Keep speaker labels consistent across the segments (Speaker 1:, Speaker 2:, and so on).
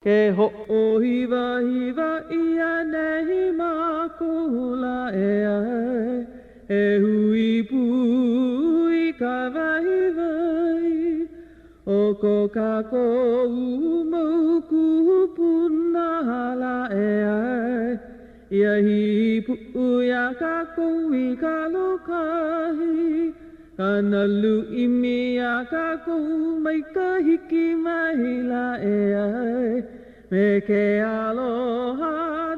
Speaker 1: Ke hoʻohiwahiwa ʻia nei mākou lā ʻeā, E hui pū i ka waiwai o ko kākou mau kūpuna lā ʻeā, Ia hīpuʻu iā kākou i ka lōkahi. Ka nalu ʻimi iā kākou mai ka hiki mai lā ʻeā, Me ke aloha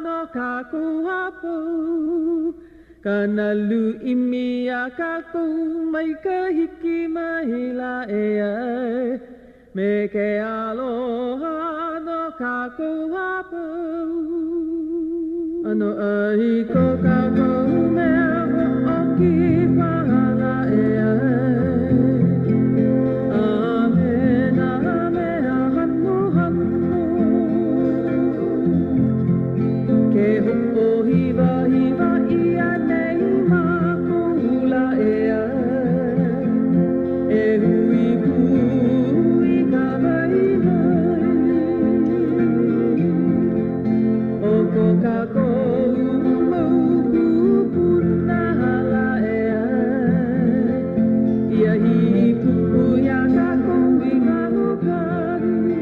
Speaker 1: no kākou a pau. Ka nalu ʻimi iā kākou mai ka hiki mai lā ʻeā, Me ke aloha no kākou a pau. ʻAno ʻai ko kākou mea hoʻokipa lā ʻeā, A me nā mea hanohano. Ke hoʻohiwahiwa ʻia nei mākou lā ʻeā, E hui pū i ka waiwai o ko kākou mau kūpuna lā ʻeā, Ia hīpuʻu iā kākou i ka lōkahi.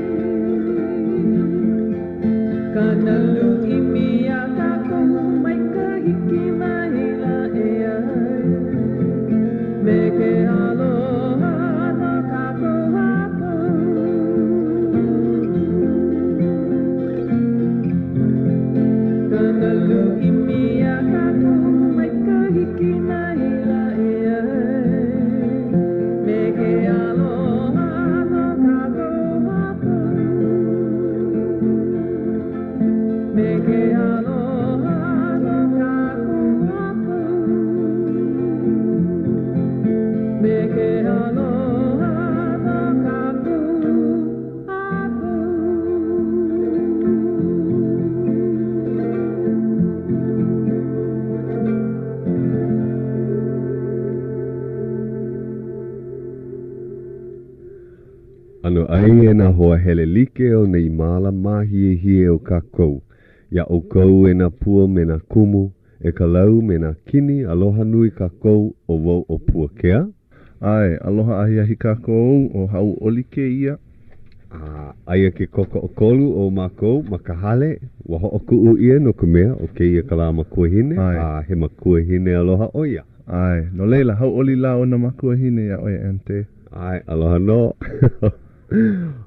Speaker 1: Ka nalu ʻimi iā kākou mai ka hiki mai lā ʻeā, Me ke aloha no kākou a pau. Ka nalu ʻimi iā kākou mai ka hiki mai lā ʻeā, Me ke aloha no kākou a pau. Me ke aloha no kākou a pau. Me ke aloha no kākou a pau.
Speaker 2: ʻAno ʻai e nā hoa hele like o nei māla māhiehie o kākou. Iā ʻoukou e nā pua me nā kumu, e ka lau me nā kini, aloha nui kākou, ʻo wau ʻo Puakea.
Speaker 3: ʻAe, aloha ahiahi kākou, ʻo Hauʻoli kēia.
Speaker 2: A aia ke kōkoʻokolu o mākou ma ka hale, ua hoʻokuʻu ʻia no ka mea, ʻo kēia ka lā makuahine, a he makuahine aloha ʻo ia.
Speaker 3: ʻAe, no laila, hauʻoli lā o nā makuahine iā ʻoe, Ante.
Speaker 2: ʻAe, aloha nō.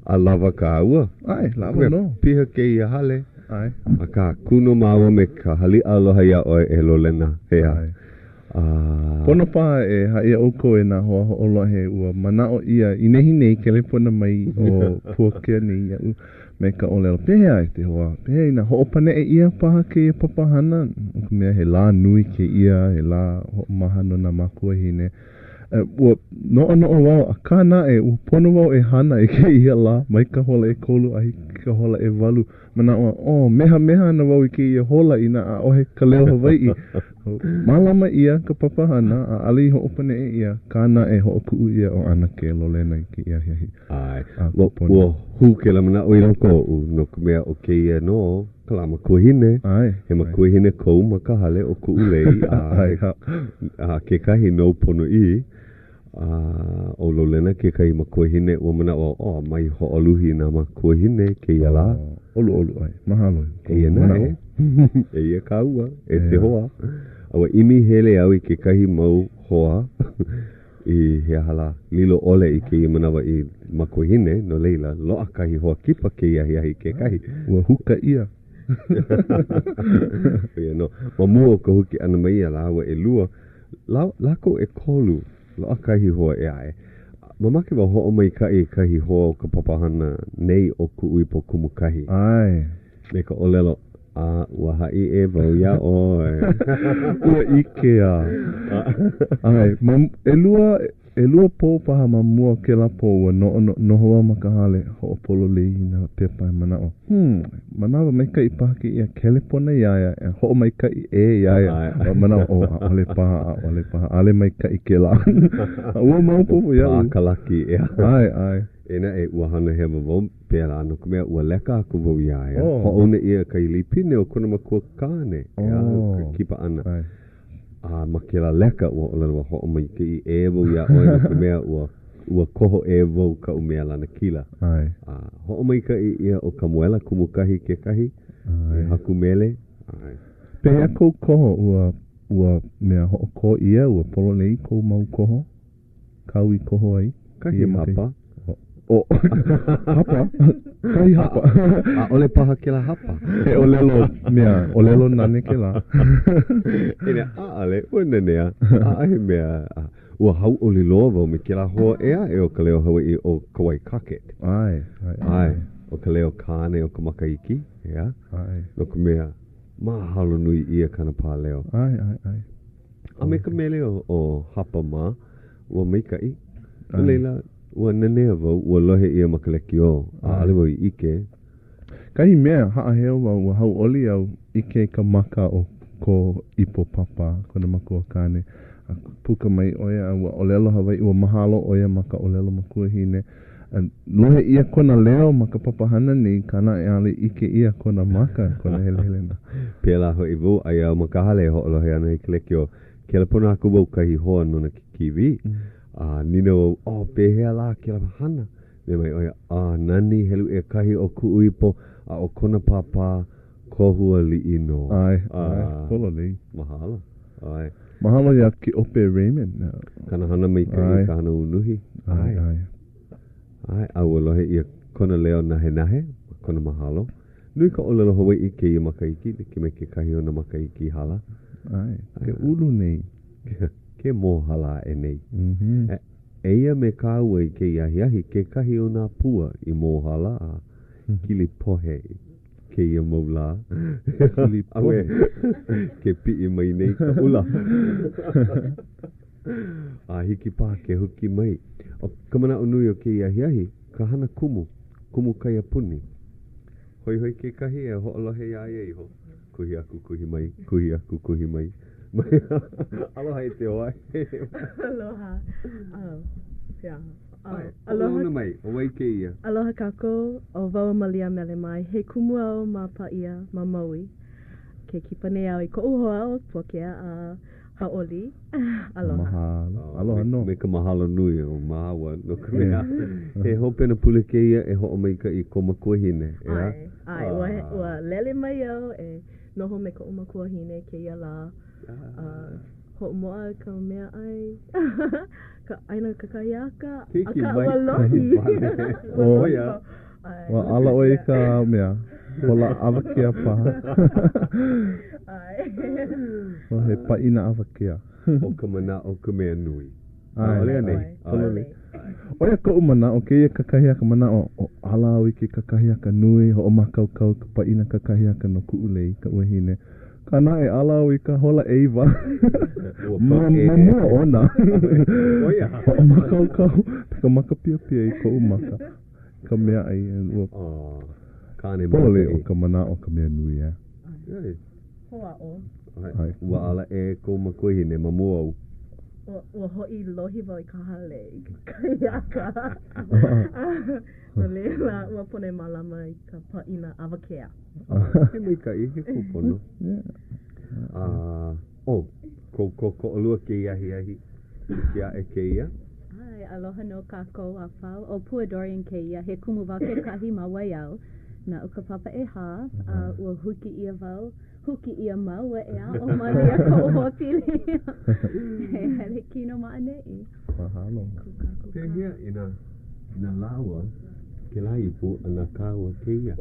Speaker 2: A lawa kāua.
Speaker 3: ʻAe, lawa nō.
Speaker 2: Piha kēia hale.
Speaker 3: ʻAe.
Speaker 2: Akā, kū nō māua me ka haliʻa aloha iā ʻoe e Lolena, ʻeā.
Speaker 3: ʻAe. A. Pono paha e haʻi iā ʻoukou e nā hoa hoʻolohe, ua manaʻo ʻia i nehinei kelepona mai ʻo Puakea nei iaʻu me ka ʻōlelo, Pehea e te hoa, pehea inā hoʻopaneʻe ʻia paha kēia papahana? No ka mea, he lā nui kēia, he lā hoʻomaha no nā mākuahine. Ua noʻonoʻo wau, akā naʻe, ua pono wau e hana i kēia lā, mai ka hola ʻekolu a hiki i ka hola ʻewalu. Manaʻo au, oh, mehameha ana wau i kēia hola inā ʻaʻohe ka leo Hawaiʻi. Mālama ʻia ka papahana, ʻaʻole i hoʻopaneʻe ʻia, akā naʻe hoʻokuʻu ʻia ʻo ʻAnakē Lolena i kēia ahiahi.
Speaker 2: ʻAe, ua hū kēlā manaʻo i loko oʻu, no ka mea, ʻo kēia nō ka lā makuahine.
Speaker 3: ʻAe.
Speaker 2: He makuahine kou ma ka hale o Kuʻulei, a, a kekahi nou ponoʻī, a ʻo Lolena kekahi makuahine, ua manaʻo au, oh, mai hoʻoluhi i nā makuahine kēia lā.
Speaker 3: ʻOluʻolu ʻoe. Mahalo i
Speaker 2: kou Eia naʻe, eia kāua, e te hoa. A ua ʻimi hele au i kekahi mau hoa i he aha lā, lilo ʻole i kēia manawa i makuahine, no laila, loaʻa kahi hoa kipa kēia ahiahi kekahi.
Speaker 3: Ua huka ʻia.
Speaker 2: ʻO ia nō. Ma mua o ka huki ʻana mai iā lāua ʻelua, lākou ʻekolu, loaʻa kahi hoa ʻē aʻe. Mamake wau hoʻomaikaʻi i kahi hoa o ka papahana nei ʻo Kuʻuipo Kumukahi.
Speaker 3: ʻAe.
Speaker 2: Me ka ʻōlelo, A ua haʻi ʻē wau iā ʻoe.
Speaker 3: Ua ʻike a. ʻAe, ma, ʻelua, ʻelua pō paha ma mua o kēlā pō, ua noʻonoʻo, noho au ma ka hale, hoʻopololei i nā pepa e manaʻo, Hmm, manawa maikaʻi paha kēia kelepona iā ia e hoʻomaikaʻi ʻē iā ia. A manaʻo, oh, ʻaʻole paha, ʻaʻole paha, ʻaʻole maikaʻi kēlā. A ua maopopo iaʻu.
Speaker 2: Pā ka laki, ʻeā.
Speaker 3: ʻAe, ʻae.
Speaker 2: Eia naʻe, ua hana hewa wau pēlā no ka mea, ua leka aku wau iā ia.
Speaker 3: Oh.
Speaker 2: Hoʻouna ʻia kahi lipine o kona makua kāne, ʻeā,
Speaker 3: Oh.
Speaker 2: ka kipa ʻana.
Speaker 3: ʻAe.
Speaker 2: A ma kēlā leka, ua ʻōlelo ua hoʻomaikaʻi ʻē wau iā ʻoe no ka mea, ua, ua koho ʻē wau kaʻu mea lanakila.
Speaker 3: ʻAe.
Speaker 2: A hoʻomaikaʻi ʻia ʻo Kamuela Kumukahi kekahi,
Speaker 3: ʻAe.
Speaker 2: i haku mele. ʻAe.
Speaker 3: Pehea kou koho, ua, ua mea hoʻokō ʻia, ua pololei kou mau koho? Kāu i koho ai?
Speaker 2: Kahi hapa.
Speaker 3: O, hapa? Kahi hapa.
Speaker 2: ʻAʻole paha kēlā hapa.
Speaker 3: He ʻōlelo mea, ʻōlelo nane kēlā.
Speaker 2: Inā ʻaʻole, ua nanea, ʻaʻohe mea. Ua hauʻoli loa wau me kēlā hoa ʻē aʻe o ka leo Hawaiʻi ʻo Kawai Cockett.
Speaker 3: ʻAe, ʻae,
Speaker 2: ʻae. ʻO ka leo kāne o ka makahiki, ʻeā?
Speaker 3: ʻAe.
Speaker 2: No ka mea, mahalo nui ʻia kāna pāleo.
Speaker 3: ʻAe, ʻae, ʻae.
Speaker 2: A me ka mele o Hapa mā, ua maikaʻi. No laila, ua nanea wau, ua lohe ʻia ma ka lekiō, ʻaʻole wau i ʻike.
Speaker 3: Kahi mea, haʻaheo wau, ua hauʻoli au, ʻike i ka maka o ko ipo pāpā, kona makuakāne. A puka mai ʻo ia, a ua ʻōlelo Hawaiʻi, ua mahalo ʻo ia ma ka ʻōlelo makuahine. A lohe ʻia kona leo ma ka papahana nei, akā naʻe ʻaʻole ʻike ʻia kona maka, kona helehelena.
Speaker 2: Pēlā hoʻi wau, aia au ma ka hale e hoʻolohe ana i ka lekiō. Kelepona aku wau kahi hoa nona ke kīwī, a nīnau au, Oh, pehea lā kēlā hana? Mea mai ʻo ia, Ah, nani, helu ʻekahi ʻo kuʻu ipo, a ʻo kona pāpā, kohu aliʻi nō.
Speaker 3: ʻAe, ʻae, pololei.
Speaker 2: Mahalo. ʻAe.
Speaker 3: Mahalo iā Keʻope Raymond.
Speaker 2: Kāna hana maikaʻi, ka hana unuhi.
Speaker 3: ʻAe. ʻAe.
Speaker 2: ʻAe, a ua lohe ʻia kona leo nahenahe, kona mahalo. Nui ka ʻōlelo Hawaiʻi kēia makahiki, like me kekahi o nā makahiki i hala.
Speaker 3: ʻAe, ke ulu nei.
Speaker 2: Ke mōhala aʻe nei. Eia me kāua i kēia ahiahi kekahi o nā pua i mōhala a kilipohe kēia mau lā. Auē, ke piʻi mai nei ka ʻula. A hiki paha ke huki mai. ʻO ka manaʻo nui o kēia ahiahi, ka hana kumu, kumu kaiapuni. Hoihoi kekahi e hoʻolohe iā ia iho. Kuhi aku, kuhi mai, kuhi aku, kuhi mai. Aloha e te hoa.
Speaker 4: Aloha. Oh, yeah.
Speaker 2: ʻAe, hoʻolauna mai, ʻo wai kēia?
Speaker 4: Aloha kākou, ʻo wau ʻo Malia Melemai, he kumu au ma Pāʻia, ma Maui. Ke kipa nei au i koʻu hoa ʻo Puakea a hauʻoli. Aloha.
Speaker 3: Mahalo. Aloha nō.
Speaker 2: Me ka mahalo nui o māua no ka mea, he hopena pule kēia e hoʻomaikaʻi i kou makuahine, ʻeā?
Speaker 4: ʻAe, ʻae, ua, ua lele mai au e noho me koʻu makuahine kēia lā. A hoʻomoʻa i ka meaʻai, ka ʻaina kakahiaka, akā ua lohi. Ua lohi wau.
Speaker 3: Ua ala ʻoe i ka mea, hola awakea paha.
Speaker 4: ʻAe.
Speaker 3: He pāʻina awakea.
Speaker 2: ʻO ka manaʻo ka mea nui. ʻAʻole anei?
Speaker 3: ʻAʻole. ʻO ia koʻu manaʻo, kēia kakahiaka manaʻo, o ala au i ke kakahiaka nui, hoʻomākaukau ka pāʻina kakahiaka no kuʻu lei, ka wahine. Akā naʻe, ala au i ka hola ʻeiwa. Ma mua ona. Hoʻomākaukau me ka maka piapia i koʻu maka. Ka meaʻai, ua pololei ʻo ka manaʻo ka mea nui, ʻeā.
Speaker 4: Hoʻāʻo.
Speaker 2: Ua ala ʻē kou makuahine ma mua ou.
Speaker 4: Ua hoʻi lohi wau i ka hale i ke kakahiaka. No laila, ua pono e mālama i ka pāʻina awakea.
Speaker 2: He maikaʻi, he kūpono. A, ʻo kou kōkoʻolua kēia ahiahi, hiki aʻe kēia.
Speaker 5: ʻAe, aloha nō kākou a pau. ʻO Pua Dorian kēia, he kumu wau kekahi ma Waiau. Naʻu ka papa ʻehā, a ua huki ʻia wau, huki ʻia māua ʻeā ʻo Malia koʻu hoapili. He hele kino ma ʻaneʻi.
Speaker 3: Mahalo.
Speaker 5: Kūkākūkā.
Speaker 2: Pehea inā na lāua kēlā ipu a na kāua kēia?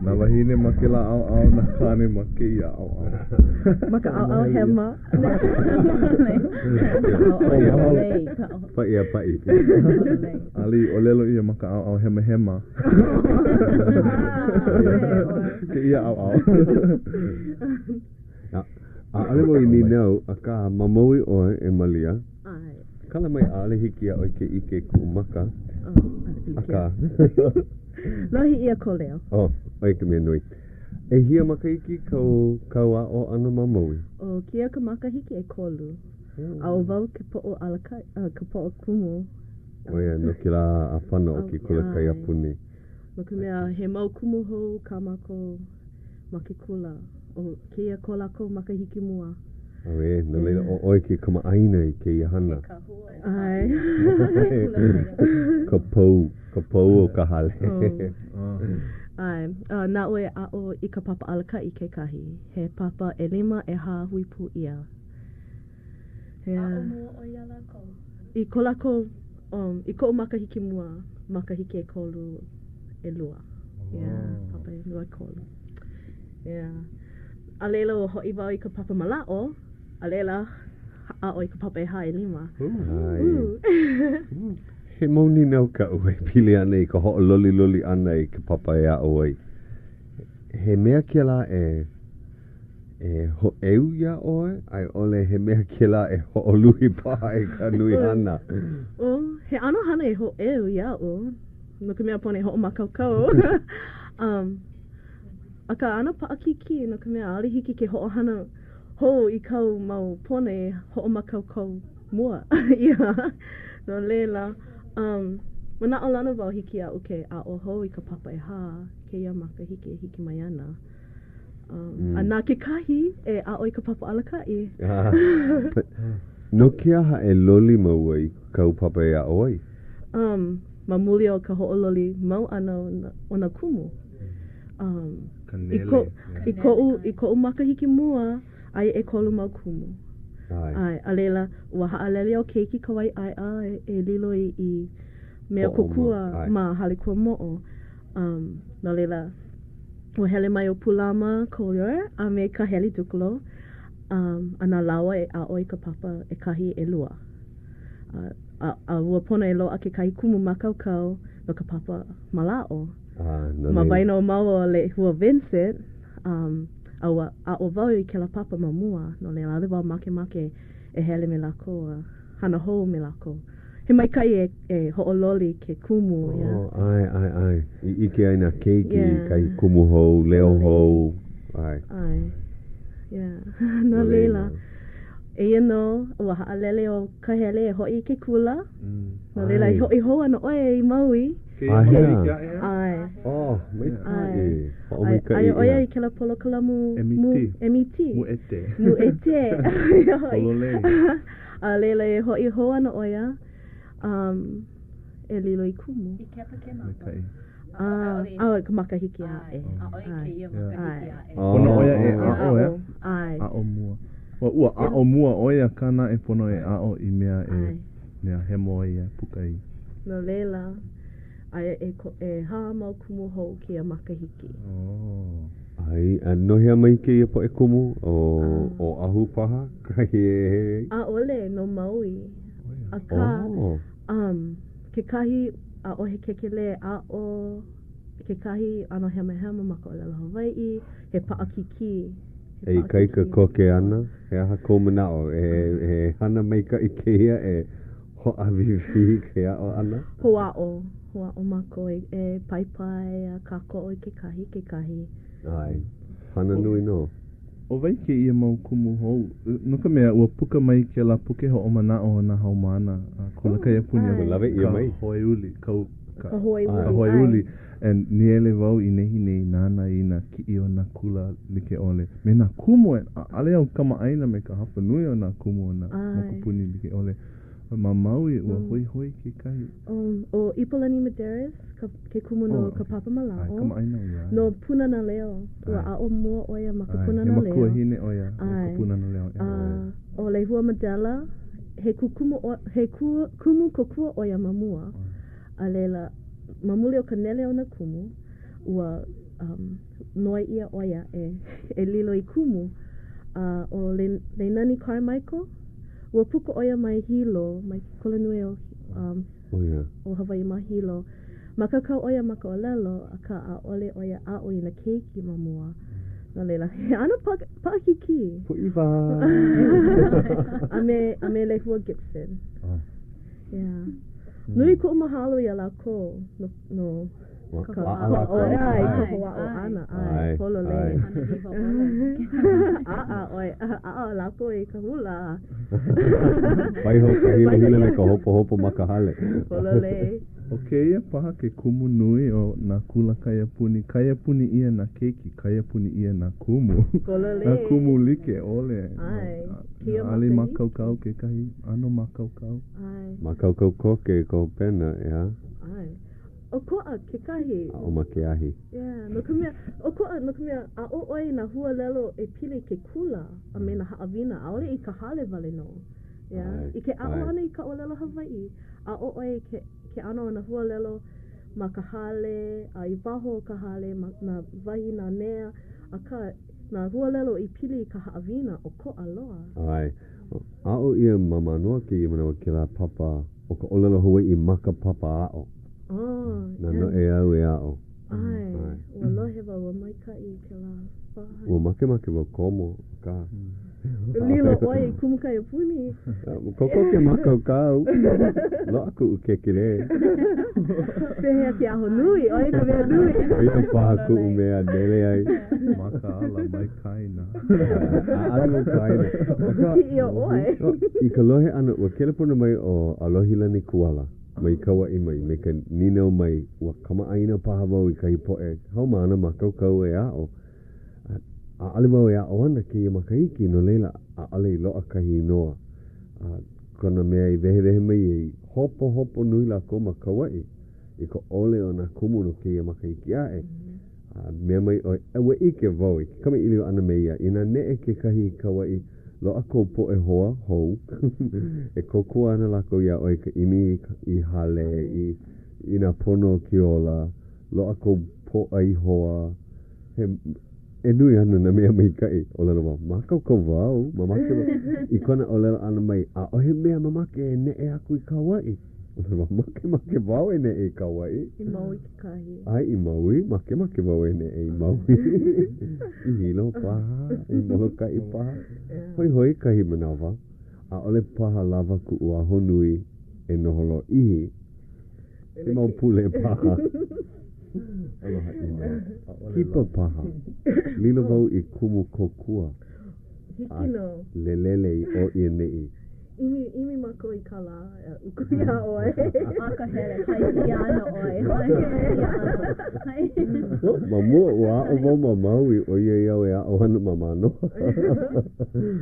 Speaker 3: Nā wāhine ma kēlā ʻaoʻao, nā kāne ma kēia ʻaoʻao.
Speaker 4: Ma ka ʻaoʻao hema.
Speaker 2: Paʻi a paʻi.
Speaker 3: ʻAʻole i ʻōlelo ʻia ma ka ʻaoʻao hemahema. Kēia ʻaoʻao.
Speaker 2: ʻAʻole wau i nīnau, akā, ma Maui ʻoe e Malia. Kala mai ʻaʻole hiki iā ʻoe ke ʻike i kuʻu maka. Akā.
Speaker 4: Lohe ʻia kou leo.
Speaker 2: Oh, ʻo ia ka mea nui. ʻEhia makahiki kou, kāu aʻo ʻana ma Maui?
Speaker 4: ʻO kēia ka makahiki ʻekolu. A ʻo wau ke poʻo alakaʻi, ka poʻo kumu.
Speaker 2: ʻO ia, no kēlā ʻāpana o ke kula kaiapuni.
Speaker 4: No ka mea, he mau kumu hou kā mākou ma ke kula. ʻO kēia ko lākou makahiki mua.
Speaker 2: Auē, no laila ʻo ʻoe ke kamaʻāina i kēia hana.
Speaker 5: Ke kahua o
Speaker 4: ʻAe.
Speaker 2: Ka pou, ka pou o ka hale.
Speaker 4: ʻAe, a naʻu e aʻo i ka papa alakaʻi kekahi. He papa ʻelima ʻehā hui pū ʻia.
Speaker 5: Aʻo mua ʻoe iā lākou?
Speaker 4: I ko lākou, um, i koʻu makahiki mua, makahiki ʻekolu, ʻelua. Yeah, papa ʻelua ʻekolu. Yeah. A laila ua hoʻi wau i ka papa mālaaʻo, a laila aʻo i ka papa ʻehā ʻelima.
Speaker 2: Ooh. He mau nīnau kaʻu e pili ana i ka hoʻololiloli ʻana i ka papa e aʻo ai. He mea kēlā e E hōʻeu iā ʻoe, a i ʻole he mea kēlā e hoʻoluhi paha i ka nui hana?
Speaker 4: Oh, he ʻano hana e hōʻeu iaʻu, no ka mea pono e hoʻomākaukau. Um, akā ʻano paʻakikī, no ka mea ʻaʻole hiki ke hoʻohana hou i kāu mau pono e hoʻomākaukau mua ʻia. No laila, um, manaʻolana wau hiki iaʻu ke aʻo hou i ka papa ʻehā kēia makahiki e hiki mai ana. Um, a na kekahi e aʻo i ka papa alakaʻi.
Speaker 2: No ke aha e loli mau ai kāu papa e aʻo ai?
Speaker 4: Um, ma muli o ka hoʻololi mau ʻana o nā, o nā kumu. Um,
Speaker 3: Ka nele.
Speaker 4: I, ko, i, koʻu, i koʻu makahiki mua, aia ʻekolu mau kumu.
Speaker 2: ʻAe.
Speaker 4: ʻAe, a laila, ua haʻalele ʻo Keiki Kawaiʻaeʻa e, e lilo i, i mea kōkua ma Hale Kuamoʻo. Um, no laila, ua hele mai ʻo Pūlama Collier a me Kahele Dukelow, um, a na lāua e aʻo i ka papa ʻekahi ʻelua. A, a, a ua pono e loaʻa kekahi kumu mākaukau no ka papa mālaaʻo.
Speaker 2: Ah, no
Speaker 4: Ma waena o māua ʻo Lehua Vincent, um, a ua aʻo wau i kēlā papa ma mua, no laila ʻaʻole wau makemake e hele me lākou a hana hou me lākou. He maikaʻi e, e hoʻololi ke kumu, yeah.
Speaker 2: Oh, ʻae, ʻae, ʻae. I ʻike ai nā keiki i kahi kumu hou, leo hou, ʻae.
Speaker 4: ʻAe. Yeah. No laila, eia nō, ua haʻalele ʻo Kahele e hoʻi i ke kula. No laila, e hoʻi hou ana ʻoe i Maui.
Speaker 2: Kēia
Speaker 3: makahiki aʻe?
Speaker 4: ʻAe.
Speaker 2: Oh, maikaʻi. Hoʻomaikaʻi
Speaker 4: Aia ʻo ia
Speaker 2: ʻia.
Speaker 4: i kēlā polokalamu
Speaker 3: MET.
Speaker 4: MET.
Speaker 3: Muʻete.
Speaker 4: Muʻete.
Speaker 3: Pololei.
Speaker 4: A laila e hoʻi hou ana ʻo ia, um, e lilo i kumu.
Speaker 5: I Kepakemapa.
Speaker 3: Maikaʻi.
Speaker 4: A, a ka makahiki aʻe.
Speaker 5: ʻAʻole i kēia makahiki aʻe.
Speaker 3: Pono ʻo ia e aʻo, ʻeā?
Speaker 4: ʻAe.
Speaker 3: Aʻo mua. Ua, ua aʻo mua ʻo ia akā naʻe pono e aʻo i mea e, mea hemo ai a puka i.
Speaker 4: No laila, aia e ko, ʻehā mau kumu hou kēia makahiki.
Speaker 3: Oh.
Speaker 2: ʻAe, a no hea mai kēia poʻe kumu? ʻO Oʻahu paha kahi e hele ai?
Speaker 4: ʻAʻole, no Maui. Akā,
Speaker 2: Oh.
Speaker 4: um, kekahi, ʻaʻohe kekelē aʻo, kekahi ʻano hemahema ma ka ʻōlelo Hawaiʻi, he paʻakikī.
Speaker 2: E ikaika koke ana, he aha kou manaʻo? He, he hana maikaʻi kēia e Hoʻāwiwī i ke aʻo ʻana.
Speaker 4: Hoʻāʻo, hoʻāʻo mākou e, e paipai a kākoʻo i kekahi, kekahi.
Speaker 2: ʻAe, hana nui nō.
Speaker 3: ʻO wai kēia mau kumu hou? No ka mea, ua puka mai kēlā puke hoʻomanaʻo o nā haumāna a kula kaiapuni
Speaker 2: Ua lawe ʻia mai.
Speaker 3: Ka Hoeuli, kau, ka,
Speaker 4: Ka Hoeuli,
Speaker 3: ka Hoeuli. And nīele wau i nehinei nānā i nā kiʻi o nā kula like ʻole. Me nā kumu, and ʻaʻole au kamaʻāina me ka hapanui o nā kumu o nā mokupuni like ʻole. Ma Maui, ua hoihoi kekahi.
Speaker 4: Um, ʻo Ipolani Medeiros ka, ke kumu no ka papa mālaaʻo.
Speaker 3: ʻAe, kamaʻāina ʻo ia.
Speaker 4: No Pūnana Leo. Ua aʻo mua ʻo ia ma ka Pūnana Leo.
Speaker 3: He makuahine ʻo ia no ka Pūnana Leo.
Speaker 4: A ʻo Lehua Madela, he kukumu, he kumu kōkua ʻo ia ma mua. A laila, ma muli o ka nele o nā kumu, ua um, noi ʻia ʻo ia e, e lilo i kumu. A ʻo Le, Leinani Carmichael, ua puka ʻo ia mai Hilo, mai ke kulanui o, um,
Speaker 2: oh, yeah.
Speaker 4: o Hawaii ma Hilo. Mākaukau ʻo ia ma ka ʻōlelo, akā ʻaʻole ʻo ia aʻo i nā keiki ma mua. No laila, he ʻano pa, paʻakikī.
Speaker 2: Pūʻiwa!
Speaker 4: a me, a me Lehua Gibson.
Speaker 3: Oh.
Speaker 4: Yeah. Nui koʻu mahalo iā lākou no, no
Speaker 2: Ka
Speaker 4: ka hoʻāʻo ʻana.
Speaker 2: ʻAe.
Speaker 4: Pololei.
Speaker 2: ʻAe.
Speaker 5: Hana iho ʻole.
Speaker 4: ʻAʻa ʻoe, ʻaʻa lākou i ka hula.
Speaker 2: Waiho ka hilahila me ka hopohopo ma ka hale.
Speaker 4: Pololei.
Speaker 3: ʻO kēia paha ke kumu nui o nā kula kaiapuni, kaiapuni ʻia nā keiki, kaiapuni ʻia nā kumu.
Speaker 4: Pololei.
Speaker 3: Nā kumu like ʻole.
Speaker 4: ʻAe. Kēia
Speaker 3: ʻAʻole
Speaker 4: makahiki.
Speaker 3: mākaukau kekahi ʻano mākaukau.
Speaker 4: ʻAe.
Speaker 2: Mākaukau koke ka hopena, ʻeā?
Speaker 4: ʻAe. ʻOkoʻa kekahi.
Speaker 2: Aʻo ma ke ahi.
Speaker 4: Yeah, no ka mea, ʻokoʻa no ka mea, aʻo ʻoe i nā huaʻōlelo e pili i ke kula a me nā haʻawina, ʻaʻole i ka hale wale nō. Yeah.
Speaker 2: ʻAe,
Speaker 4: I ke aʻo
Speaker 2: ʻae.
Speaker 4: ʻana i ka ʻōlelo Hawaiʻi, aʻo ʻoe i ke, ke ʻano o nā huaʻōlelo ma ka hale, a i waho o ka hale, ma nā wahi nanea, akā, nā huaʻōlelo i pili i ka haʻawina, ʻokoʻa loa.
Speaker 2: ʻAe. Aʻo ʻia ma Mānoa kēia manawa kēlā papa ʻo ka ʻōlelo Hawaiʻi ma ka papa aʻo.
Speaker 4: Oh,
Speaker 2: Nā
Speaker 4: yeah.
Speaker 2: noʻeau e aʻo.
Speaker 4: ʻAe,
Speaker 2: ʻAe.
Speaker 4: ua lohe wau, ua maikaʻi kēlā paha.
Speaker 2: Ua makemake wau komo, akā.
Speaker 4: Lilo ʻoe i kumu kaiapuni.
Speaker 2: Kokoke mākaukau. Loaʻa kuʻu kekelē.
Speaker 4: Pehea ke ahonui, ʻo ia ka mea nui.
Speaker 2: ʻO ia paha kuʻu mea nele ai.
Speaker 3: Makaʻala mai kaena.
Speaker 2: ʻAʻale o kaena. Akā,
Speaker 4: Huki ʻia ʻoe.
Speaker 2: I ka lohe ʻana, ua kelepona mai ʻo ʻAlohilani Kuala mai Kauaʻi mai me ka nīnau mai, ua kamaʻāina paha wau i kahi poʻe haumāna mākaukau e aʻo. A ʻaʻole wau e aʻo ana kēia makahiki, no laila, ʻaʻole i loaʻa kahi inoa. A kona mea i wehewehe mai ai, hopohopo nui lākou ma Kauaʻi i ka ʻole o nā kumu no kēia makahiki aʻe. A mea mai ʻoe, ua ʻike wau i ke kamaʻilio ʻana me ia, inā neʻe kekahi i Kauaʻi, loaʻa kou poʻe hoa hou, e kōkua ana lākou iā ʻoe i ka ʻimi i hale, i, i nā pono o ke ola, loaʻa kou pōʻai hoa, he, e nui ana nā mea maikaʻi. ʻŌlelo wau, mākaukau wau, mamake wau. I kona ʻōlelo ʻana mai, ʻaʻohe mea mamake e neʻe aku i Kauaʻi. ʻŌlelo wau, makemake wau e neʻe i Kauaʻi.
Speaker 4: I Maui kekahi.
Speaker 2: ʻAe, i Maui, makemake wau e neʻe i Maui. I Hilo paha, i Molokaʻi paha. Hoihoi kahi manawa, ʻaʻole paha lawa kuʻu ahonui e noho lōʻihi. He mau pule paha. Aloha ʻino. Kipa paha. Lilo wau i kumu kōkua.
Speaker 4: Hiki nō.
Speaker 2: Lelele i ʻō i ʻaneʻi.
Speaker 4: ʻImi, ʻimi mākou i kālā, uku iā ʻoe.
Speaker 5: Akahele, hai ʻia ana ʻoe. Hai ʻia ana. Hai.
Speaker 2: Ma mua, ua aʻo wau ma Maui, ʻoiai au e aʻo ana ma Mānoa.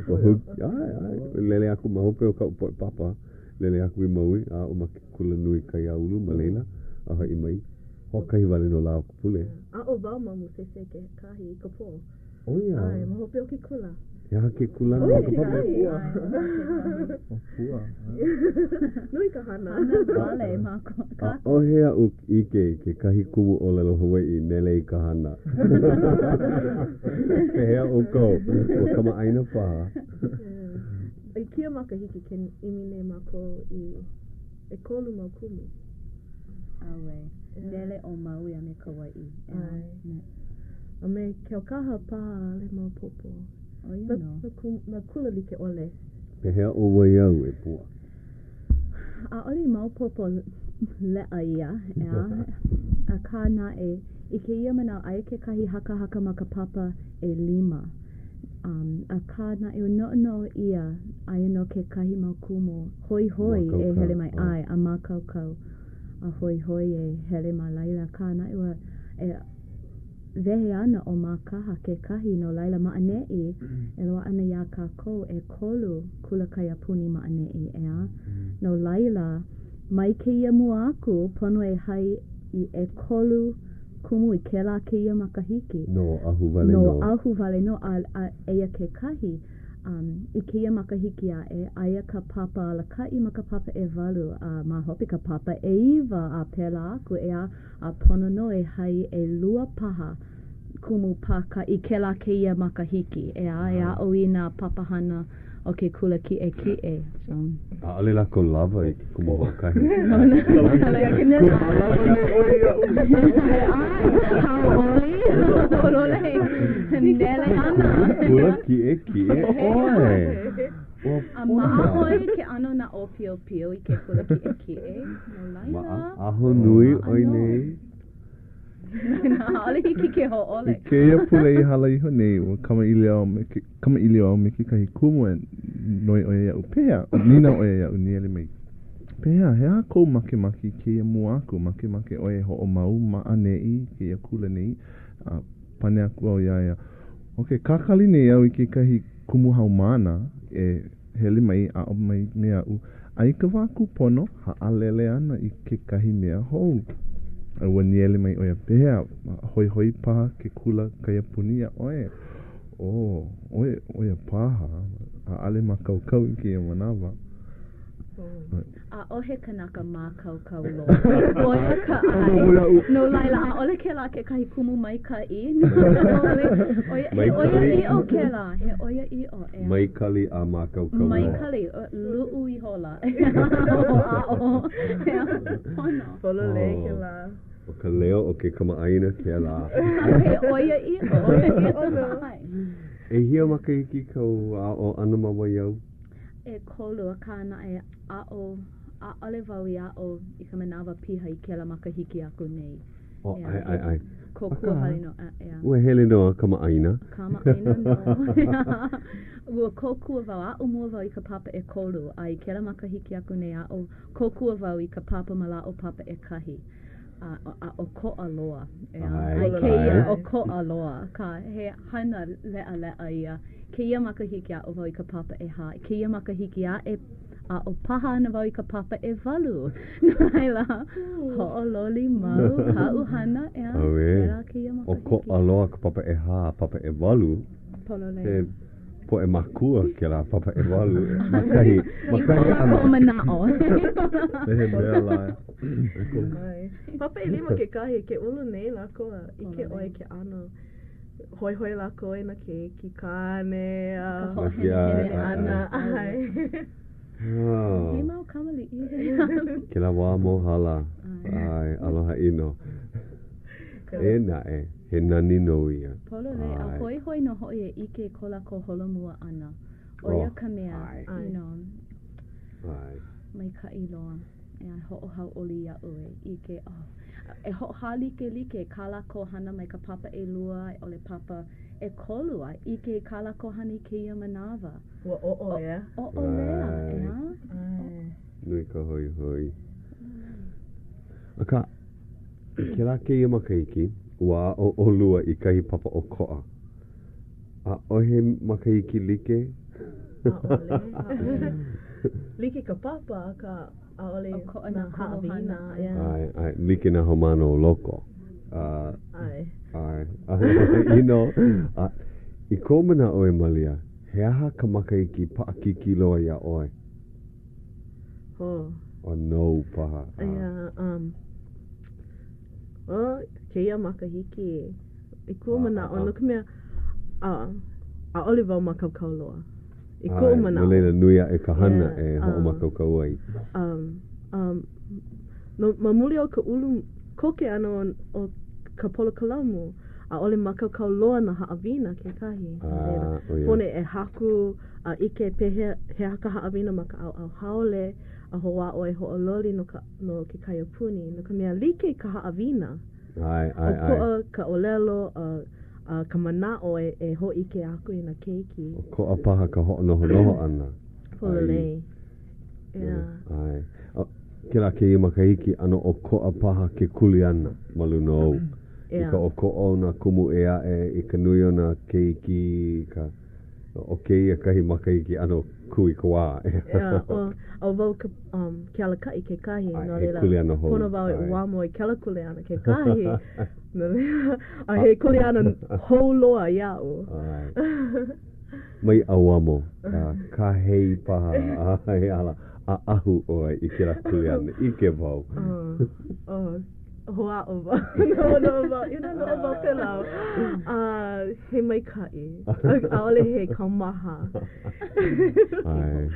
Speaker 2: Ua huki, ʻae, ʻae, lele aku ma hope o kaʻu poʻe papa. Lele aku i Maui, a aʻo ma ke kula nui kaiāulu ma laila, a hoʻi mai. Hoʻokahi wale nō lā o ka pule.
Speaker 4: Aʻo wau ma Musese kekahi i ka pō.
Speaker 2: ʻO ia?
Speaker 4: ʻAe, ma hope o ke kula.
Speaker 2: He aha ke kūlana ma ka papa?
Speaker 3: ʻO Pua.
Speaker 4: Nui ka hana.
Speaker 5: Hana wale mākou.
Speaker 2: ʻAʻohe aʻu ʻike i kekahi kumu ʻōlelo Hawaiʻi nele i ka hana. Pehea ʻoukou? Ua kamaʻāina paha?
Speaker 4: I kēia makahiki ke ʻimi nei mākou i ʻekolu mau kumu.
Speaker 5: ʻAuē. Nele ʻo Maui a me Kauaʻi.
Speaker 4: ʻAe. A me Keaukaha paha ʻaʻole maopopo.
Speaker 5: ʻO ia nō.
Speaker 4: Nā kula like ʻole.
Speaker 2: Pehea ʻo Waiau e Pua?
Speaker 5: ʻAʻole i maopopo leʻa ia, ʻeā. Akā naʻe, i kēia manawa, aia kekahi hakahaka ma ka papa ʻelima. Um, akā naʻe, ua noʻonoʻo ʻia, aia nō kekahi mau kumu hoihoi e hele mai, ʻae, a mākaukau a hoihoi e hele ma laila. Akā naʻe, ua e wehe ana ʻo Mākaha kekahi, no laila ma ʻaneʻi e loaʻa ana iā kākou ʻekolu kula kaiapuni ma ʻaneʻi, ʻeā? No laila, mai kēia mua aku, pono e hai i ʻekolu kumu i kēlā kēia makahiki.
Speaker 2: No Oʻahu wale nō.
Speaker 5: No Oʻahu wale nō. A, a eia kekahi, um, i kēia makahiki aʻe, aia ka papa alakaʻi ma ka papa ʻewalu, a ma hope ka papa ʻeiwa, a pēlā aku, ʻeā, a pono nō e hai ʻelua paha kumu pākaʻi i kēlā kēia makahiki, ʻeā, e aʻo i nā papahana o ke kula kiʻekiʻe. So.
Speaker 2: ʻAʻole lākou lawa i ke kumu hoʻokahi.
Speaker 5: Hauʻoli, pololei, nele ana.
Speaker 2: Kula kiʻekiʻe ʻoe. Ua
Speaker 5: A maʻa ʻoe i ke ʻano nā ʻōpiopio i ke kula kiʻekiʻe, no laila.
Speaker 2: Maʻa, ahonui ʻoe nei.
Speaker 5: ʻAʻole hiki ke hōʻole.
Speaker 3: I kēia pule i hala iho nei, ua kamaʻilio au me ke, kamaʻilio au me kekahi kumu e noi ʻo ia iaʻu, Pehea? Nīnau ʻo ia iaʻu, nīele mai, Pehea, he aha kou makemake i kēia mua aku? Makemake ʻoe e hoʻomau ma ʻaneʻi i kēia kula nei? A pane aku au iā ia, ʻO ke kakali nei au i kekahi kumu haumāna e hele mai aʻo mai me aʻu, a i ka wā kūpono, haʻalele ana i kekahi mea hou. A ua nīele mai ʻo ia, Pehea, hoihoi paha ke kula kaiapuni iā ʻoe? Oh, ʻoe, ʻo ia paha, ʻaʻole mākaukau i kēia manawa.
Speaker 5: ʻAʻohe kanaka mākaukau loa. ʻO ia ka ʻae. No laila, ʻaʻole kēlā kekahi kumu maikaʻi. ʻO ia, he ʻoiaʻiʻo kēlā, he ʻoiaʻiʻo, ʻeā.
Speaker 2: Mai kali a mākaukau loa.
Speaker 5: Mai kali, luʻu ihola. Hoʻāʻo. Pono.
Speaker 4: Pololei kēlā.
Speaker 2: ʻO ka leo o ke kamaʻāina kēlā.
Speaker 5: He ʻoiaʻiʻo. ʻOiaʻiʻo nō.
Speaker 2: ʻEhia makahiki kou aʻo ʻana ma Waiau?
Speaker 5: ʻEkolu, akā naʻe, aʻo, ʻaʻole wau i aʻo i ka manawa piha i kēlā makahiki aku nei.
Speaker 2: Oh, ʻae, ʻae, ʻae.
Speaker 5: Kōkua wale nō, ʻeā.
Speaker 2: Ua hele nō a kamaʻāina.
Speaker 5: Kamaʻāina nō. Ua kōkua wau, aʻo mua wau i ka papa ʻekolu, a i kēlā makahiki aku nei, aʻo, kōkua wau i ka papa mālaaʻo papa ʻekahi. A, a ʻokoʻa loa, ʻeā. A i kēia, ʻokoʻa loa, akā, he hana leʻaleʻa ia. Kēia makahiki aʻo wau i ka papa ʻehā, kēia makahiki aʻe aʻo paha ana wau i ka papa ʻewalu. No laila, hoʻololi mau kaʻu hana, ʻeā, kēlā kēia makahiki.
Speaker 2: ʻOkoʻa loa ka papa ʻehā a papa ʻewalu.
Speaker 5: Pololei.
Speaker 2: He poʻe mākua kēlā papa ʻewalu ma kahi, ma kahi ʻano.
Speaker 5: I koʻu manaʻo.
Speaker 3: Me he mea lā.
Speaker 4: Papa ʻelima kekahi, ke ulu nei lākou a ʻike ʻoe ke ʻano. Hoihoi lākou i nā keiki kāne a
Speaker 5: Ka hoʻohenehene
Speaker 4: ʻana. ʻAe.
Speaker 5: He mau kamaliʻi.
Speaker 2: Kēlā wā mōhala. ʻAe, aloha ʻino. Eia naʻe, he nani nō ia.
Speaker 5: Pololei, a hoihoi nō hoʻi e ʻike i ko lākou holomua ʻana. ʻO ia ka mea, you know, maikaʻi loa. E hoʻohauʻoli iaʻu e ʻike, oh, e hoʻohālikelike kā lākou hana mai ka papa ʻelua a i ʻole papa ʻekolu a ʻike i kā lākou hana i kēia manawa.
Speaker 4: Ua oʻo, ʻeā?
Speaker 5: ʻOʻolea, ʻeā? ʻAe.
Speaker 2: Nui ka hoihoi. Akā, i kēlā kēia makahiki, ua aʻo ʻolua i kahi papa ʻokoʻa. ʻAʻohe makahiki like?
Speaker 4: ʻAʻole. Like ka papa, akā ʻaʻole
Speaker 5: ʻOkoʻa nā
Speaker 4: haʻawina.
Speaker 2: ʻAe, ʻae, like nā haumāna o loko.
Speaker 4: ʻAe.
Speaker 2: ʻAe. You know, a i kou manaʻo e Malia, he aha ka makahiki paʻakikī loa iā ʻoe?
Speaker 4: Oh.
Speaker 2: O nou paha.
Speaker 4: Yeah, um, oh, kēia makahiki i kuʻu manaʻo, no ka mea, ʻaʻole wau mākaukau loa. I kuʻu manaʻo.
Speaker 2: No laila, nui aʻe ka hana e hoʻomākaukau ai.
Speaker 4: Um, um, no, ma muli o ka ulu koke ʻana o ka polokalamu, ʻaʻole mākaukau loa nā haʻawina kekahi.
Speaker 2: Ah, oh ia.
Speaker 4: Pono e haku a ʻike pehea, he aha ka haʻawina ma ka ʻaoʻao haole, a hoʻāʻo e hoʻololi no ka, no ke kaiapuni, no ka mea like ka haʻawina.
Speaker 2: ʻAe, ʻae, ʻae.
Speaker 4: ʻOkoʻa ka ʻōlelo a, a ka manaʻo e, e hōʻike aku i nā keiki.
Speaker 2: ʻOkoʻa paha ka hoʻonohonoho ʻana.
Speaker 4: Pololei. Yeah.
Speaker 2: ʻAe. A, kēlā kēia makahiki, ʻano ʻokoʻa paha ke kuleana ma luna ou. I ka ʻokoʻa o nā kumu ʻē aʻe, i ka nui o nā keiki, i ka, ʻo kēia kahi makahiki ʻano kūikawā.
Speaker 4: Yeah, ʻo, ʻo wau ka, um, ke alakaʻi kekahi, no
Speaker 2: he
Speaker 4: laila,
Speaker 2: kuleana hou.
Speaker 4: Pono wau e ʻauamo i kēlā kuleana kekahi. No laila, a he kuleana hou loa iaʻu.
Speaker 2: ʻAe. Mai ʻauamo, a kāhei paha, a he ala, ʻaʻahu ʻoe i kēlā kuleana, ʻike wau.
Speaker 4: Oh, oh, hoʻāʻo wau. Noʻonoʻo wau, inā noʻonoʻo wau pēlā, a he maikaʻi, ʻaʻole he kaumaha.
Speaker 2: ʻAe.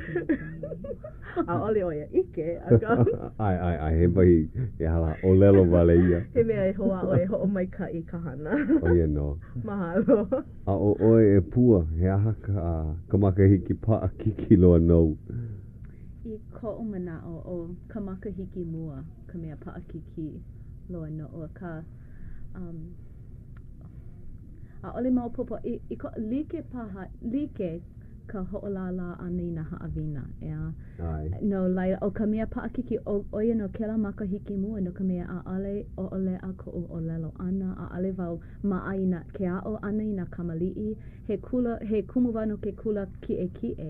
Speaker 4: ʻAʻole ʻo ia ʻike, akā.
Speaker 2: ʻAe, ʻae, ʻae, he wahi, he ala ʻōlelo wale ia.
Speaker 4: He mea e hoʻāʻo e hoʻomaikaʻi ka hana.
Speaker 2: ʻO ia nō.
Speaker 4: Mahalo.
Speaker 2: A ʻo ʻoe e Pua, he aha ka, ka makahiki paʻakikī loa nou?
Speaker 5: I koʻu manaʻo, ʻo ka makahiki mua ka mea paʻakikī loa noʻu, akā, Um, ʻaʻole maopopo i, i ko, like paha, like ka hoʻolālā ʻana i nā haʻawina, ʻeā?
Speaker 2: ʻAe.
Speaker 5: No laila, ʻo ka mea paʻakikī, ʻo, ʻo ia nō kēlā makahiki mua, no ka mea, ʻaʻole ʻoʻoleʻa koʻu ʻōlelo ʻana, ʻaʻole wau maʻa i nā, ke aʻo ʻana i nā kamaliʻi. He kula, he kumu wau no ke kula kiʻekiʻe.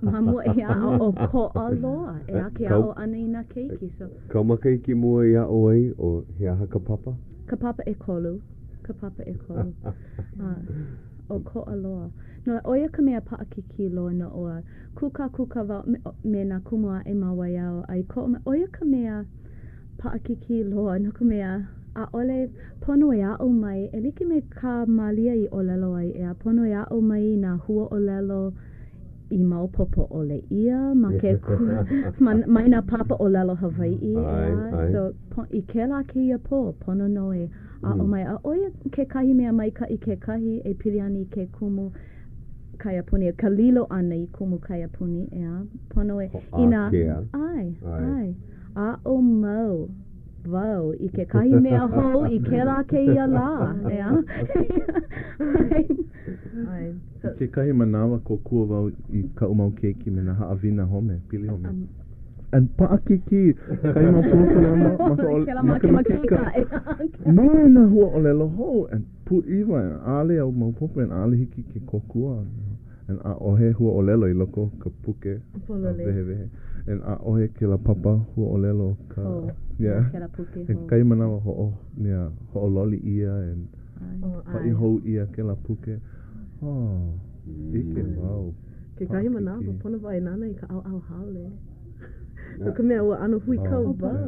Speaker 5: Ma mua, ʻeā, ʻokoʻa loa, ʻeā, ke aʻo ʻana i nā keiki, so.
Speaker 2: Kāu makahiki mua i aʻo ai, ʻo he aha ka papa?
Speaker 5: Ka papa ʻekolu, ka papa ʻekolu. A, ʻokoʻa loa. No, ʻo ia ka mea paʻakikī loa noʻu a kūkākūkā wau me, me nā kumu aʻe ma Waiau a i koʻu, ʻo ia ka mea paʻakikī loa no ka mea, ʻaʻole pono e aʻo mai, e like me kā Mālia i ʻōlelo ai, ʻeā, pono e aʻo mai i nā huaʻōlelo i maopopo ʻole ʻia ma ke kula, ma, mai nā papa ʻōlelo Hawaiʻi, ʻeā. So, po, i kēlā kēia pō, pono nō e aʻo mai. A ʻo ia kekahi mea maikaʻi kekahi e pili ana i ke kumu kaiapuni, ka lilo ʻana i kumu kaiapuni, ʻeā. Pono e, inā,
Speaker 2: Hoʻākea.
Speaker 5: ʻae, ʻae. Aʻo mau wau i kekahi mea hou i kēlā kēia lā, ʻeā.
Speaker 4: ʻAe.
Speaker 3: I kekahi manawa, kōkua wau i kaʻu mau keiki me nā haʻawina home, pili home. And paʻakikī kahi mau polopolema ma ka
Speaker 5: ʻōlelo makemakika.
Speaker 3: Nui nā huaʻōlelo hou and pūʻiwa and ʻaʻole au maopopo and ʻaʻole hiki ke kōkua. And ʻaʻohe huaʻōlelo i loko o ka puke wehewehe. And ʻaʻohe kēlā papa huaʻōlelo ka
Speaker 5: hou.
Speaker 3: Yeah.
Speaker 5: Kēlā puke
Speaker 3: hou. And kahi manawa hoʻo, mea, hoʻololi ʻia and paʻi hou ʻia kēlā puke. Oh, ʻike wau.
Speaker 4: Kekahi manawa, pono wau e nānā i ka ʻaoʻao haole. No ka mea, ua ʻano huikau wau.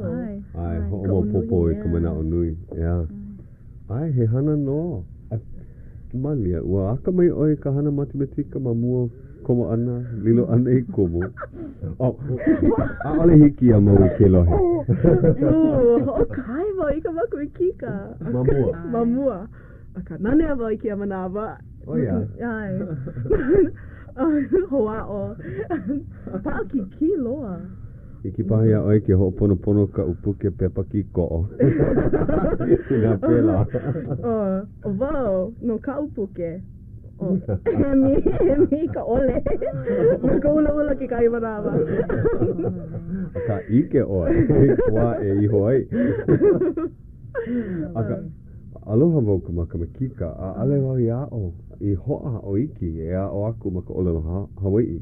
Speaker 2: ʻAe, hoʻomaopopo i ka manaʻo nui. Yeah. ʻAe, he hana nō. Malia, ua akamai ʻoe i ka hana matemakatika ma mua o komo ʻana, lilo ʻana i kumu. Oh, ʻaʻole hiki iā Maui ke lohe.
Speaker 4: Hoʻokae wau i ka makemakika.
Speaker 2: Ma mua.
Speaker 4: Ma mua. Akā, nanea wau i kēia manawa.
Speaker 2: ʻO ia.
Speaker 4: ʻAe. Hoʻāʻo. Paʻakikī loa.
Speaker 2: Hiki paha iā ʻoe ke hoʻoponopono kaʻu puke pepa kīkoʻo. Inā pēlā.
Speaker 4: ʻO wau, no kaʻu puke. ʻO, emi, emi ka ʻole. No ka ʻulaʻula kekahi manawa.
Speaker 2: Akā, ʻike ʻoe i ka wā e iho ai. Akā, aloha wau ka makemakika, ʻaʻole wau i aʻo, i hoʻāʻo iki e aʻo aku ma ka ʻōlelo Hawaiʻi.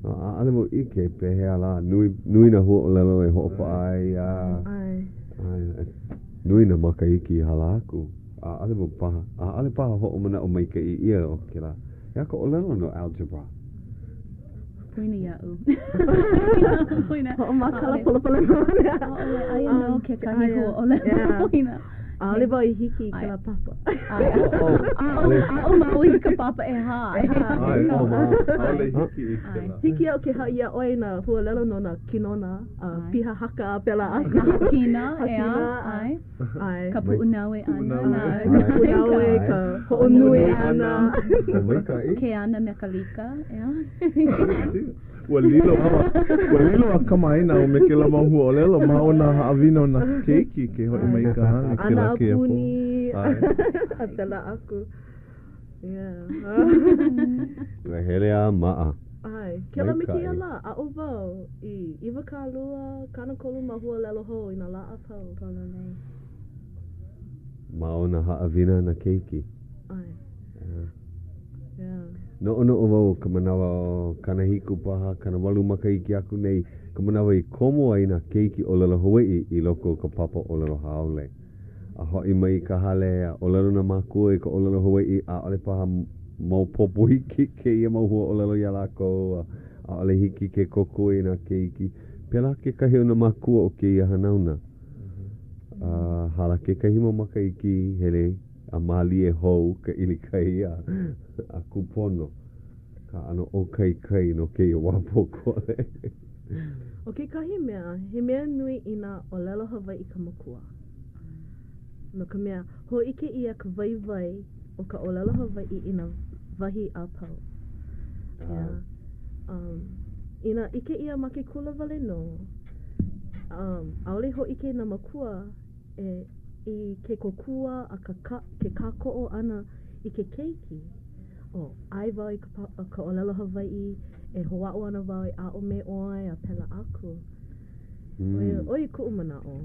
Speaker 2: ʻAʻole wau ʻike pehea lā, nui, nui nā huaʻōlelo e hoʻopaʻa ai a, ʻae, nui nā makahiki i hala aku. ʻAʻole wau paha, ʻaʻole paha hoʻomanaʻo maikaʻi ʻia o kēlā. He aha ka ʻōlelo no algebra?
Speaker 5: Poina iaʻu. Poina.
Speaker 4: Hoʻomākala polopolema.
Speaker 5: ʻAʻole, aia nō kekahi huaʻōlelo. Poina.
Speaker 4: ʻAʻole wau i hiki i kēlā papa.
Speaker 5: Aʻo Maui i ka papa ʻehā.
Speaker 3: ʻAʻole hiki i kēlā.
Speaker 4: Hiki iaʻu ke haʻi iā ʻoe i nā huaʻōlelo no nā kinona a piha haka a pēlā aku.
Speaker 5: Nā hakina, ʻeā, ʻae.
Speaker 4: ʻAe.
Speaker 5: Ka puʻunaue ʻana.
Speaker 4: Ka puʻunaue, ka hoʻonui ʻana.
Speaker 2: Maikaʻi.
Speaker 5: Ke ana mekalika, ʻeā.
Speaker 3: Ua lilo, ua lilo a kamaʻāina au me kēlā mau huaʻōlelo ma o nā haʻawina o nā keiki ke hoʻi mai i ka hale kēlā kēia pō.
Speaker 4: Ana a puni, a pēlā aku. Yeah.
Speaker 2: Ua hele a maʻa.
Speaker 4: ʻAe. Kēlā me kēia lā, aʻo wau i 20, 30 mau huaʻōlelo hou i nā lā a pau.
Speaker 5: Pololei.
Speaker 2: Ma o nā haʻawina a nā keiki.
Speaker 4: ʻAe.
Speaker 2: Yeah.
Speaker 4: Yeah.
Speaker 2: Noʻonoʻo wau o ka manawa o 70 paha, 80 makahiki aku nei, ka manawa i komo ai nā keiki ʻōlelo Hawaiʻi i loko o ka papa ʻōlelo haole. A hoʻi mai i ka hale, a ʻōlelo nā mākua i ka ʻōlelo Hawaiʻi, ʻaʻole paha maopopo iki kēia mau huaʻōlelo iā lākou, a ʻaʻole hiki ke kōkua i nā keiki. Pēlā kekahi o nā mākua o kēia hanauna. A hala kekahi mau makahiki, hele a mālie hou ka ʻilikai a, a kūpono ka ʻano ʻōkaikai no kēia wā pōkole.
Speaker 4: ʻO kekahi mea, he mea nui inā ʻōlelo Hawaiʻi ka makua. No ka mea, hōʻike ʻia ka waiwai o ka ʻōlelo Hawaiʻi i nā wahi a pau. Yeah. Um, inā ʻike ʻia ma ke kula wale nō, um, ʻaʻole hōʻike nā makua e. i ke kōkua a ka ka ke kākoʻo ʻana i ke keiki. ʻO, ʻae wau i ka ka ʻōlelo Hawaiʻi, e hoʻāʻo ana wau e aʻo me ʻoe a pēlā aku. ʻO ia kuʻu manaʻo.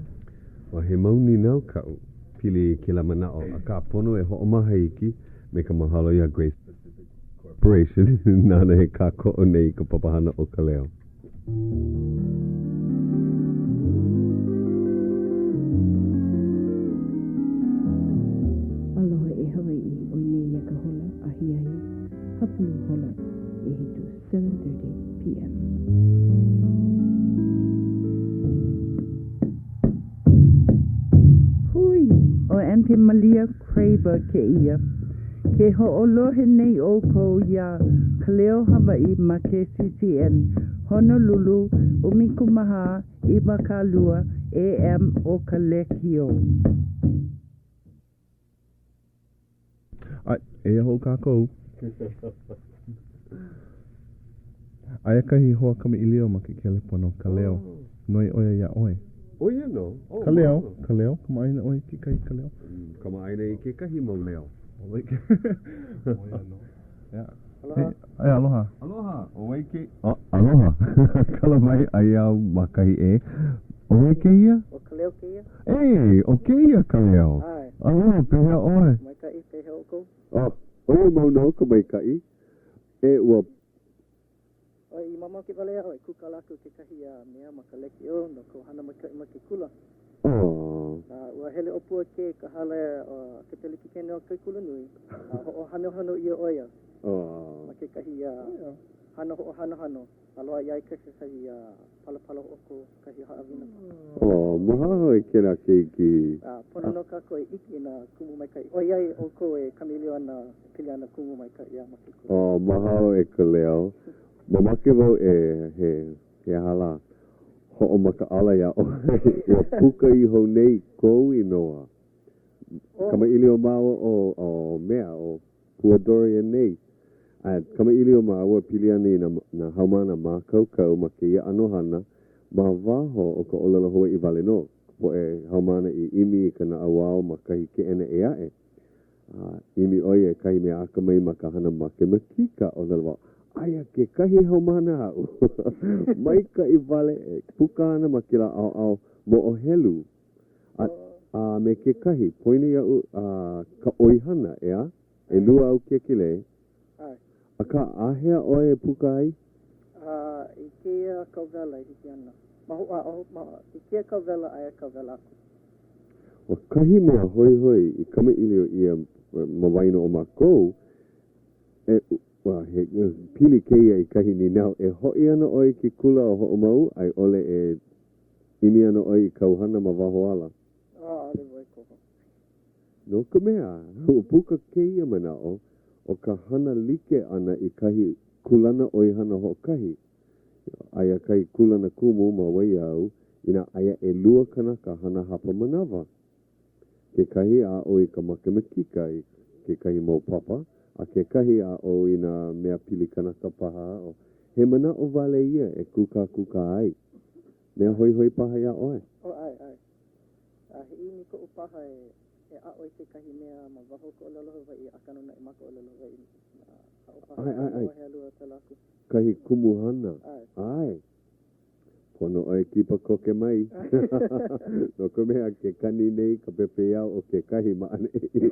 Speaker 2: A he mau nīnau kaʻu pili i kēlā manaʻo, akā pono e hoʻomaha iki me ka mahalo iā Grace Pacific Corporation nāna e kākoʻo nei i ka papahana ʻo Ka Leo.
Speaker 6: Aloha e Hawaiʻi, ʻoi nei ia ka hola ahiahi hapalua hola ʻehiku, 7:30 PM.
Speaker 7: Hui, ʻo Aunty Malia Craver kēia. Ke hoʻolohe nei ʻoukou iā Ka Leo Hawaiʻi ma KCCN, Honolulu, 14 20 AM o ka lekiō.
Speaker 3: ʻAe, eia hou kākou. Aia kahi hoa kamaʻilio ma ke kelepona, Kaleo. Noi ʻo ia iā ʻoe.
Speaker 2: ʻO ia nō.
Speaker 3: Oh, Kaleo, Kaleo, kamaʻāina ʻoe i kekahi Kaleo?
Speaker 2: Kamaʻāina i kekahi mau leo.
Speaker 3: ʻO ia nō. Yeah. Aloha. Hey, aloha.
Speaker 2: Aloha. ʻO wai ke... Oh, aloha. Kala mai aia au ma kahi ʻē. ʻO wai kēia?
Speaker 8: ʻO Kaleo kēia.
Speaker 2: Ei, ʻo kēia Kaleo.
Speaker 8: ʻAe.
Speaker 2: Aloha, pehea ʻoe?
Speaker 8: Maikaʻi, pehea ʻoukou?
Speaker 2: Oh, ʻoia mau nō ka maikaʻi. E, ua.
Speaker 8: ʻOe, i mamake wale au e kūkala aku kekahi mea ma ka lekiō no kou hana maikaʻi ma ke kula.
Speaker 2: Oh.
Speaker 8: A ua hele ʻo Puakea i ka hale o ke pelekikena o ke kulanui, a hoʻohanohano ʻia ʻo ia
Speaker 2: oh.
Speaker 8: ma kekahi hana hoʻohanohano a loaʻa iā ia kekahi palapala hoʻokō, kahi haʻawina paha.
Speaker 2: Oh, mahalo e kēlā keiki.
Speaker 8: A pono nō kākou e ʻike i nā kumu maikaʻi, ʻoiai ʻoukou e kamaʻilio ana e pili ana kumu maikaʻi a ma ke kula.
Speaker 2: Oh, mahalo e Kaleo. Mamake wau e he he aha lā, hoʻomakaʻala iā ʻoe, ua puka iho nei kou inoa. Kamaʻilio māua ʻo ʻo mea, ʻo Pua Dorian nei. A kamaʻilio māua pili ana i nā nā haumāna mākaukau ma kēia ʻano hana ma waho o ka ʻōlelo Hawaiʻi wale nō, ka poʻe haumāna i ʻimi i ka naʻauao ma kahi keʻena ʻē aʻe. A ʻimi ʻo ia i kahi mea akamai ma ka hana makemakika, ʻōlelo wau, aia kekahi haumāna aʻu maikaʻi wale e puka ana ma kēlā ʻaoʻao moʻohelu a, a me kekahi, poina iaʻu a ka ʻoihana, ʻeā? ʻElua au kēkelē. Akā, āhea ʻoe e puka ai?
Speaker 8: A i kēia kauwela e hiki ana. Ma, a, ma, i kēia kauwela a ia kauwela aku.
Speaker 2: ʻO kahi mea hoihoi i kamaʻilio ʻia ma waena o mākou, e, ua, he pili kēia i kahi nīnau, e hoʻi ana ʻoe i ke kula a hoʻomau a i ʻole e ʻimi ana ʻoe i kāu hana ma waho ala?
Speaker 8: ʻAʻole wau e koho.
Speaker 2: No ka mea, ua puka kēia manaʻo, ʻo ka hana like ʻana i kahi kūlana ʻoihana hoʻokahi, Aia kahi kūlana kumu ma Waiau inā aia ʻelua kanaka hana hapa manawa. Kekahi aʻo i ka makemakika i kekahi mau papa, a kekahi aʻo i nā mea pili kanaka paha. He manaʻo wale ia e kūkākūkā ai. Mea hoihoi paha iā ʻoe?
Speaker 8: Oh, ʻae, ʻae. A he ʻimi koʻu paha e e aʻo i kekahi mea ma waho o ka ʻōlelo Hawaiʻi, akā nō naʻe ma ka ʻōlelo Hawaiʻi, aʻo paha
Speaker 2: ʻae, ʻae, ʻae.
Speaker 8: moʻohelu a pēlā aku.
Speaker 2: Kahi kumuhana. ʻAe. Pono ʻoe kipa koke mai. No ka mea, ke kani nei ka pepeiao o kekahi ma ʻaneʻi.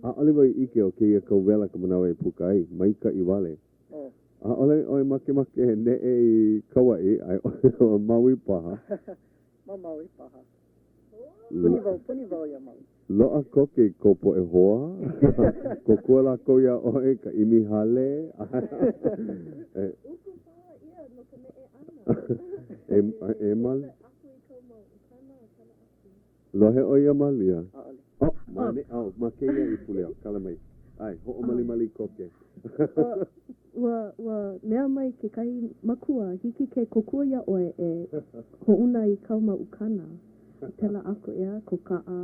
Speaker 2: ʻAʻole wau i ʻike ʻo kēia kauwela ka manawa e puka ai. Maikaʻi wale. ʻAʻole ʻoe makemake e neʻe i Kauaʻi, a i ʻole Maui paha.
Speaker 8: Ma Maui paha. Puni wau, puni wau iā Maui.
Speaker 2: Loaʻa koke i kou poʻe hoa. Kōkua lākou iā ʻoe i ka ʻimi hale.
Speaker 4: Uku paha ʻia no ka neʻe ʻana.
Speaker 2: E, e Mal. Lohe ʻoe iā Malia?
Speaker 8: ʻAʻole.
Speaker 2: Oh, ma ne, oh, ma kēia ipuleo, kala mai. ʻAe, hoʻomalimali koke.
Speaker 4: Ua, ua mea mai kekahi makua, hiki ke kōkua iā ʻoe e hoʻouna i kāu mau ukana. A pēlā aku, ʻeā, kou kaʻa,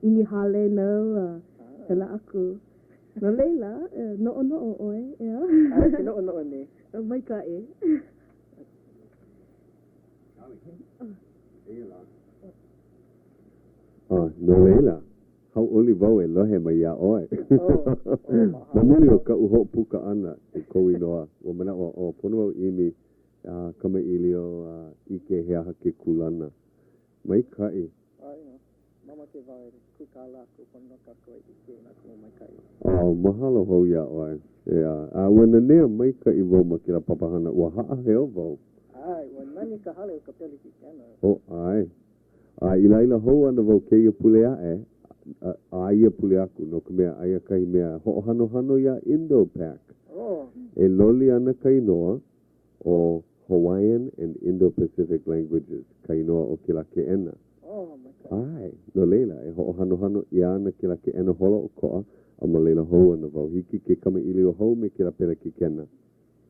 Speaker 4: ʻimi hale nou, a pēlā aku. No laila, e noʻonoʻo ʻoe, ʻeā?
Speaker 8: ʻAe, ke noʻonoʻo nei.
Speaker 4: Maikaʻi.
Speaker 2: Eia lā. Oh, no laila, hauʻoli wau e lohe mai iā ʻoe. Ma muli o kaʻu hoʻopuka ʻana i kou inoa, ua manaʻo au, oh, pono au ʻimi a kamaʻilio a ʻike he aha ke kūlana. Maikaʻi.
Speaker 8: ʻAe nō. Mamake wau e kūkā lākou pono nō kākou e ʻike i nā kumu maikaʻi.
Speaker 2: Oh, mahalo hou iā ʻoe. ʻEā, a ua nanea maikaʻi wau ma kēlā papahana, ua haʻaheo wau.
Speaker 8: ʻAe, ua nani ka hale o ka pelekikena.
Speaker 2: Oh, ʻae. A i laila hou ana wau kēia pule aʻe, a ia pule aku, no ka mea, aia kahi mea hoʻohanohano iā Indo-Pac.
Speaker 8: Oh.
Speaker 2: E loli ana ka inoa ʻo Hawaiian and Indo-Pacific Languages ka inoa o kēlā keʻena.
Speaker 8: Oh, maikaʻi.
Speaker 2: ʻAe, no laila, e hoʻohanohano ʻia ana kēlā keʻena holoʻokoʻa, a ma laila hou ana wau. Hiki ke kamaʻilio hou me kēlā pelekikena.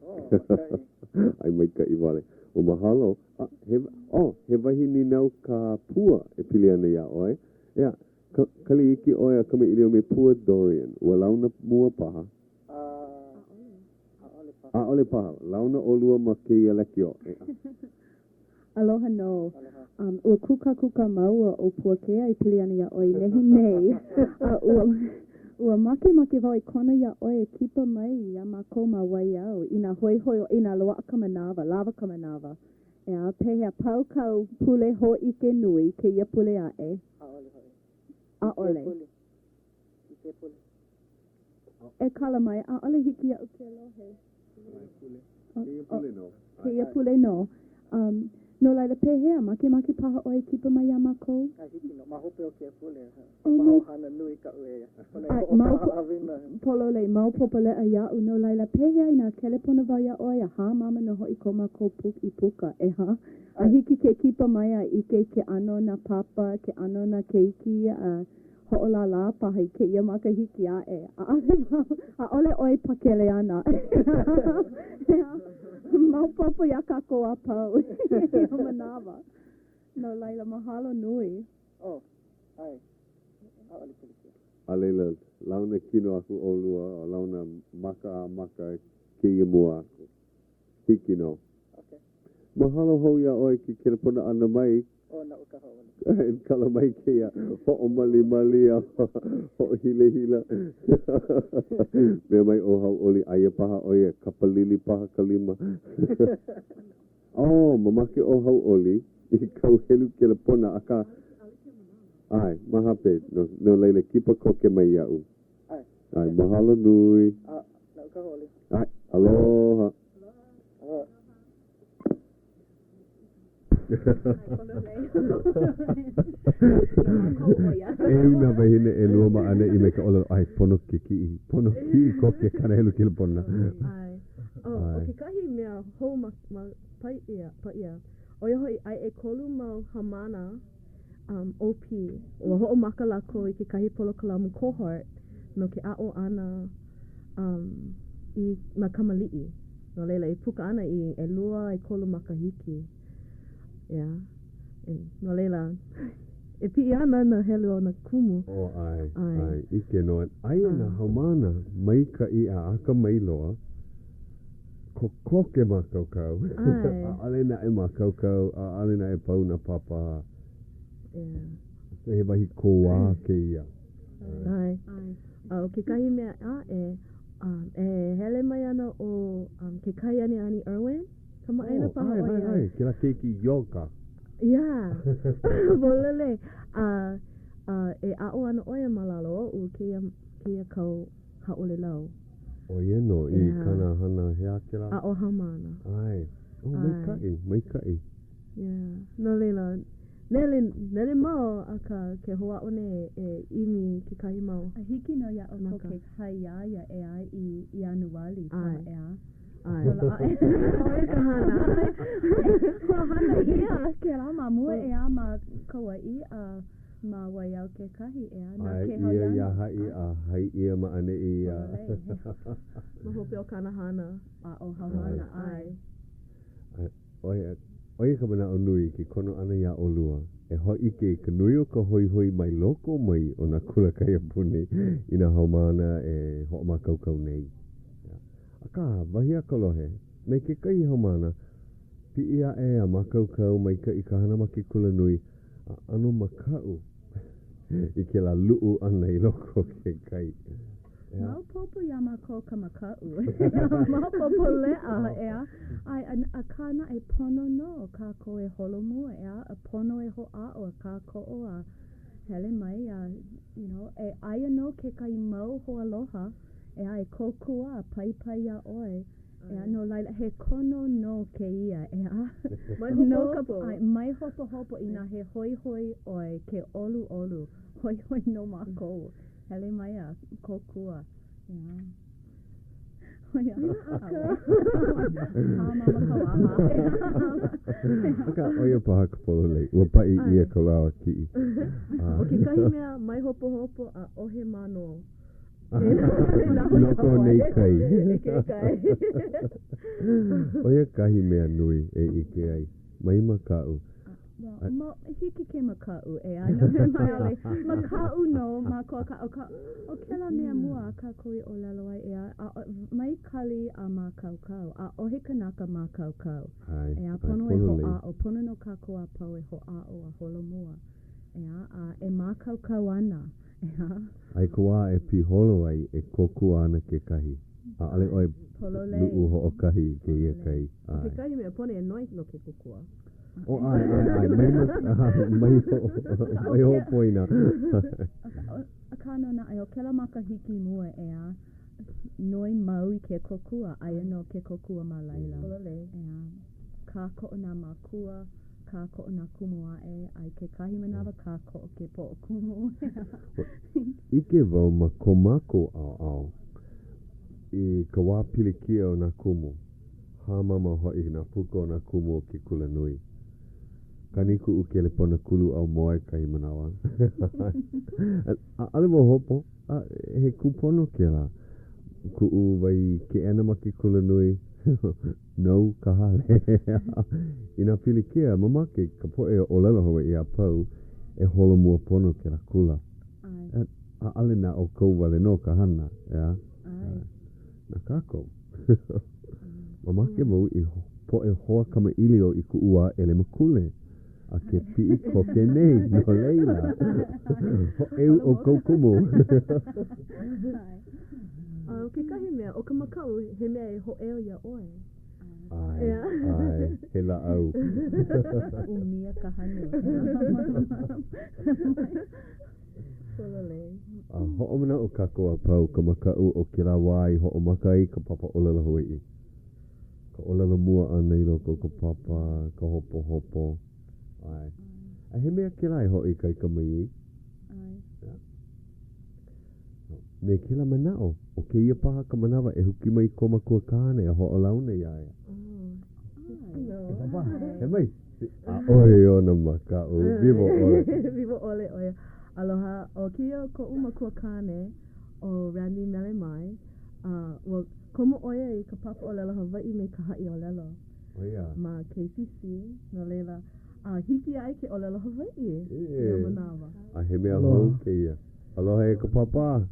Speaker 8: Oh, maikaʻi.
Speaker 2: ʻAe maikaʻi wale. Ua mahalo. A, he, oh, he wahi nīnau kā Pua e pili ana iā ʻoe. ʻEā, ka, kali iki ʻoe a kamaʻilio me Pua Dorian. Ua launa mua paha.
Speaker 8: A, ʻaʻole paha.
Speaker 2: ʻAʻole paha. Launa ʻolua ma kēia lekiō.
Speaker 5: Aloha nō. Um, ua kūkākūkā māua ʻo Puakea e pili ana iā ʻoe i nehinei. A ua, ua makemake wau e kono iā ʻoe e kipa mai iā mākou ma Waiau inā hoihoi, inā loaʻa ka manawa, lawa ka manawa. ʻEā, pehea, pau kāu pule hōʻike nui kēia pule aʻe?
Speaker 8: ʻAʻole hoʻi.
Speaker 5: ʻAʻole.
Speaker 8: I kēia pule. I kēia pule.
Speaker 5: E kala mai, ʻaʻole hiki iaʻu ke lohe.
Speaker 2: Kēia pule nō.
Speaker 5: Kēia pule nō. Um, no laila, pehea, makemake paha ʻoe e kipa mai iā mākou?
Speaker 8: ʻAe, hiki nō. Ma hope o kēia pule,
Speaker 5: Oh,
Speaker 8: he
Speaker 5: mai.
Speaker 8: mau hana nui kaʻu e pono e hoʻokaʻawina.
Speaker 5: Pololei, maopopo leʻa iaʻu. No laila, pehea inā kelepona wau iā ʻoe a hāmama nō hoʻi ko mākou i puka, ʻehā? A hiki ke kipa mai a ʻike i ke ʻano o nā papa, ke ʻano o nā keiki, a Hoʻolālā paha i kēia makahiki aʻe. ʻAʻole wau, ʻaʻole ʻoe pakele ana. Maopopo iā kākou a pau ia manawa. No laila, mahalo nui.
Speaker 8: Oh, ʻae. ʻAʻole pilikia.
Speaker 2: A laila, launa kino aku ʻolua, a launa maka a maka kēia mua aku. Hiki nō.
Speaker 8: Okay.
Speaker 2: Mahalo hou iā ʻoe ke kelepona ʻana mai.
Speaker 8: Oh, naʻu ka hauʻoli.
Speaker 2: E kala mai kēia hoʻomalimali a hoʻohilahila. Mea mai ʻo Hauʻoli, aia paha ʻo ia, kapalili paha ka lima. Oh, mamake ʻo Hauʻoli i kāu helu kelepona, akā, ʻae, ma hope, no, no laila, kipa koke mai iaʻu.
Speaker 8: ʻAe.
Speaker 2: ʻAe, mahalo nui.
Speaker 8: A, naʻu ka hauʻoli.
Speaker 2: ʻAe, aloha.
Speaker 8: Aloha.
Speaker 2: ʻEu nā wāhine ʻelua ma ʻaneʻi me ka ʻōlelo, ʻae, pono ke kiʻi, pono kiʻi koke kāna helu kelepona.
Speaker 4: ʻAe. Oh, ʻo kekahi mea hou ma, ma Paia, Paia, ʻo ia hoʻi, aia ʻekolu mau haumāna um, ʻōpū. Ua hoʻomaka lākou i kekahi polokalamu cohort no ke aʻo ʻana um, i nā kamaliʻi. No laila, e puka ana i ʻelua, ʻekolu makahiki. ʻEā. E, no laila, e piʻi ana nā helu o nā kumu.
Speaker 2: Oh, ʻae, ʻae, ʻike nō. Aia nā haumāna maikaʻi a akamai loa, kokoke mākaukau. ʻAʻole naʻe mākaukau, ʻaʻole naʻe pau nā papa. He wahi kōā kēia.
Speaker 4: ʻAe. A ʻo kekahi mea aʻe, e hele mai ana ʻo Kekaianiani Irwin, kamaʻāina paha ʻo ia.
Speaker 2: Oh, ʻae, ʻae, ʻae, kēlā keiki yoga.
Speaker 4: Yeah. Pololei. A, a e aʻo ana ʻo ia ma lalo oʻu kēia, kēia kau hāʻulelau.
Speaker 2: ʻO ia nō i kāna hana he aha kēlā?
Speaker 4: Aʻo haumāna.
Speaker 2: ʻAe. Oh, maikaʻi, maikaʻi.
Speaker 4: Yeah. No laila, nele, nele mau, akā, ke hoʻāʻo nei e ʻimi kekahi mau.
Speaker 5: A hiki nō iā ʻoukou ke hai iā ia ʻeā i Ianuali paha ʻeā.
Speaker 4: ʻAe. ʻO ia ka hana.
Speaker 5: Ua hana ʻia kēlā ma mua ʻeā ma Kauaʻi a Ma Waiau kekahi, ʻeā, na
Speaker 2: ʻAe
Speaker 5: Kēhau
Speaker 2: ʻia
Speaker 5: Young.
Speaker 2: iā haʻi a hai ʻia ma ʻaneʻi a.
Speaker 4: Ma hope o kāna hana.
Speaker 5: Aʻo haumāna, ʻae.
Speaker 2: ʻAe, ʻo ia, ʻo ia ka manaʻo nui, ke kono ʻana iā ʻolua e hōʻike i ka nui o ka hoihoi mai loko mai o nā kula kaiapuni i nā haumāna e hoʻomākaukau nei. Akā, wahi a ka lohe, me kekahi haumāna, piʻi aʻe a mākaukau maikaʻi ka hana ma ke kulanui, a ʻano makaʻu. i kēlā luʻu ʻana i loko o ke kai. ʻEā?
Speaker 5: Maopopo iā mākou ka makaʻu. Maopopo leʻa, ʻeā? ʻAe, akā naʻe, pono nō kākou e holomua, ʻeā? A pono e hoʻāʻo a kākoʻo a hele mai a, you know, e aia nō kekahi mau hoaloha, ʻeā, e kōkua a paipai iā ʻoe, ʻeā, no laila, he kono nō kēia, ʻeā?
Speaker 4: Mai hopohopo.
Speaker 5: ʻAe, mai hopohopo inā he hoihoi ʻoe ke ʻoluʻolu, hoihoi nō mākou. Hele mai a kōkua, ʻeā. ʻOia. Hāmama ka waha.
Speaker 2: Akā, ʻo ia paha ka pololei. Ua paʻi ʻia ko lāua kiʻi.
Speaker 4: ʻO kekahi mea, mai hopohopo, ʻaʻohe manō.
Speaker 2: Loko o nei kai.
Speaker 4: I ke kai.
Speaker 2: ʻO ia kahi mea nui e ʻike ai. Mai makaʻu.
Speaker 5: Well, ma, hiki ke makaʻu, ʻeā, no me mai ʻaʻole. Makaʻu nō mākou, akā, ʻo ka, ʻo kēlā mea mua a kākou i ʻōlelo ai, ʻeā, a, mai kali a mākaukau, ʻaʻohe kanaka mākaukau.
Speaker 2: ʻAe,
Speaker 5: ʻEā, pono e hoʻāʻo, pono nō kākou a pau e hoʻāʻo a holomua, ʻeā, a e mākaukau ana, ʻeā.
Speaker 2: A i ka wā e piholo ai, e kōkua ana kekahi. ʻAʻole ʻoe luʻu hoʻokahi i kēia kai.
Speaker 4: ʻO kekahi mea, pono e noi no ke kōkua.
Speaker 2: O, ʻae, ʻae, ʻae, mai, mai, mai hoʻopoina.
Speaker 5: Akā nō naʻe, ʻo kēlā makahiki mua, ʻeā, noi mau i ke kōkua, aia nō ke kōkua ma laila. ʻEā, kākoʻo nā mākua, kākoʻo nā kumu aʻe, a i kekahi manawa kākoʻo ke poʻokumu.
Speaker 2: ʻIke wau ma ko mākou ʻaoʻao i ka wā pilikia o nā kumu. Hāmama hoʻi nā puka o nā kumu o ke kulanui. Kani kuʻu kelepona kulu aumoe kahi manawa. ʻAʻole maopopo, a he kūpono kēlā. Kuʻu wahi keʻena ma ke kulanui, nou ka hale. Inā pilikia, mamake ka poʻe ʻōlelo Hawaiʻi a pau e holomua pono kēlā kula. ʻAʻole na ʻoukou wale nō ka hana, ʻeā? Na kākou. Mamake wau i poʻe hoa kamaʻilio i kuʻu wā ʻelemakule, a ke piʻi koke nei, no laila, hōʻeu ʻoukou kumu.
Speaker 4: A ʻo kekahi mea, ʻo ka makaʻu, he mea e hōʻeu iā ʻoe.
Speaker 2: ʻAe, ʻae, he lāʻau.
Speaker 5: ʻUmia ka hanu.
Speaker 4: Pololei.
Speaker 2: A hoʻomanaʻo kākou a pau ka makaʻu o kēlā wā i hoʻomaka ai ka papa ʻōlelo Hawaiʻi. Ka ʻōlelo mua ʻana i loko o ka papa, ka hopohopo. ʻAe. A he mea kēlā e hoʻoikaika mai ai.
Speaker 5: ʻAe.
Speaker 2: Me kēlā manaʻo, ʻo kēia paha ka manawa e huki mai kō makua kāne a hoʻolauna iā ia. E Papa, hele mai. ʻAʻohe ona makaʻu, wiwo ʻole.
Speaker 4: Wiwo ʻole ʻo ia. Aloha, ʻo kēia koʻu makua kāne, ʻo Randy Melemai. A ua komo ʻo ia i ka papa ʻōlelo Hawaiʻi me ka haʻi ʻōlelo.
Speaker 2: ʻO ia.
Speaker 4: Ma KCC, no laila, a hiki iā ia ke ʻōlelo Hawaiʻi i ia manawa.
Speaker 2: A he mea hou kēia. Aloha e ka papa.